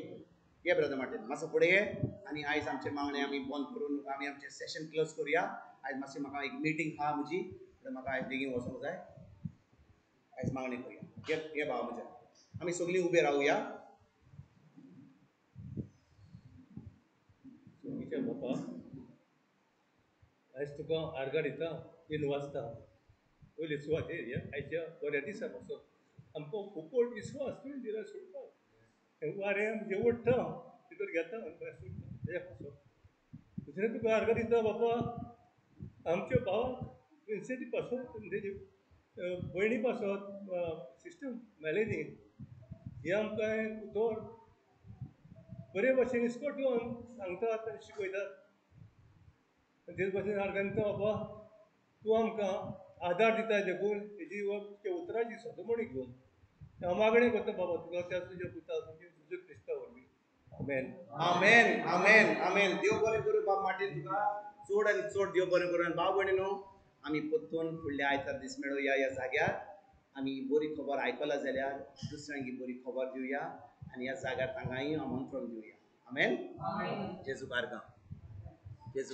ये ब्रदर मार्टीन मातसो फुडें ये आनी आयज आमचें मागणें आमी बंद करून आमी आमचें सेशन क्लोज करुया. आयज मातशी म्हाका एक मिटींग आहा म्हजी, म्हाका आयज बेगीन वचोंक जाय. आयज मागणें करुया. ये ये भावा म्हज्या, आमी सगळीं उबे रावया. बापा, आयज तुका आर्गां दिता, येवन वाचता पयले सुवातेर ह्या आयच्या बऱ्या दिसा पासून आमकां खूब विस्वास तुवें दिला सोडपाक. वारें आमचें ओडटा भितर घेता आनी भायर सोडटा तेज्या पासून. दुसरें तुका आर्गां दिता बापा, आमच्या भावाक विन्सेंती पासत, तेजी भयणी पासत, सिस्टम मेलेनी, हे आमकां उतर बरे भाशेन इस्कोट येवन सांगतात आनी शिकयतात. तेच भाशेन आर्गां दिता बाबा, तूं आमकां आदार दिता देखून हेजी त्या उतराची सदमणी घेवन हांव मागणें करता बाबा तुका त्या तुज्या पुता तुज्या क्रिस्ता वरवीं. आमेन आमेन आमेन आमेन. देव बरें करूं बाब मार्टीन, तुका चड आनी चड देव बरें करूं. आनी भाव भयणी न्हू, आमी परतून फुडल्या आयतार दीस मेळुया ह्या जाग्यार. आमी बरी खबर आयकला जाल्यार दुसऱ्यांक बरी खबर दिवया आनी ह्या जाग्यार तांकांय आमंत्रण दिवया. आमेन. जेजू आर्गां. जेजू.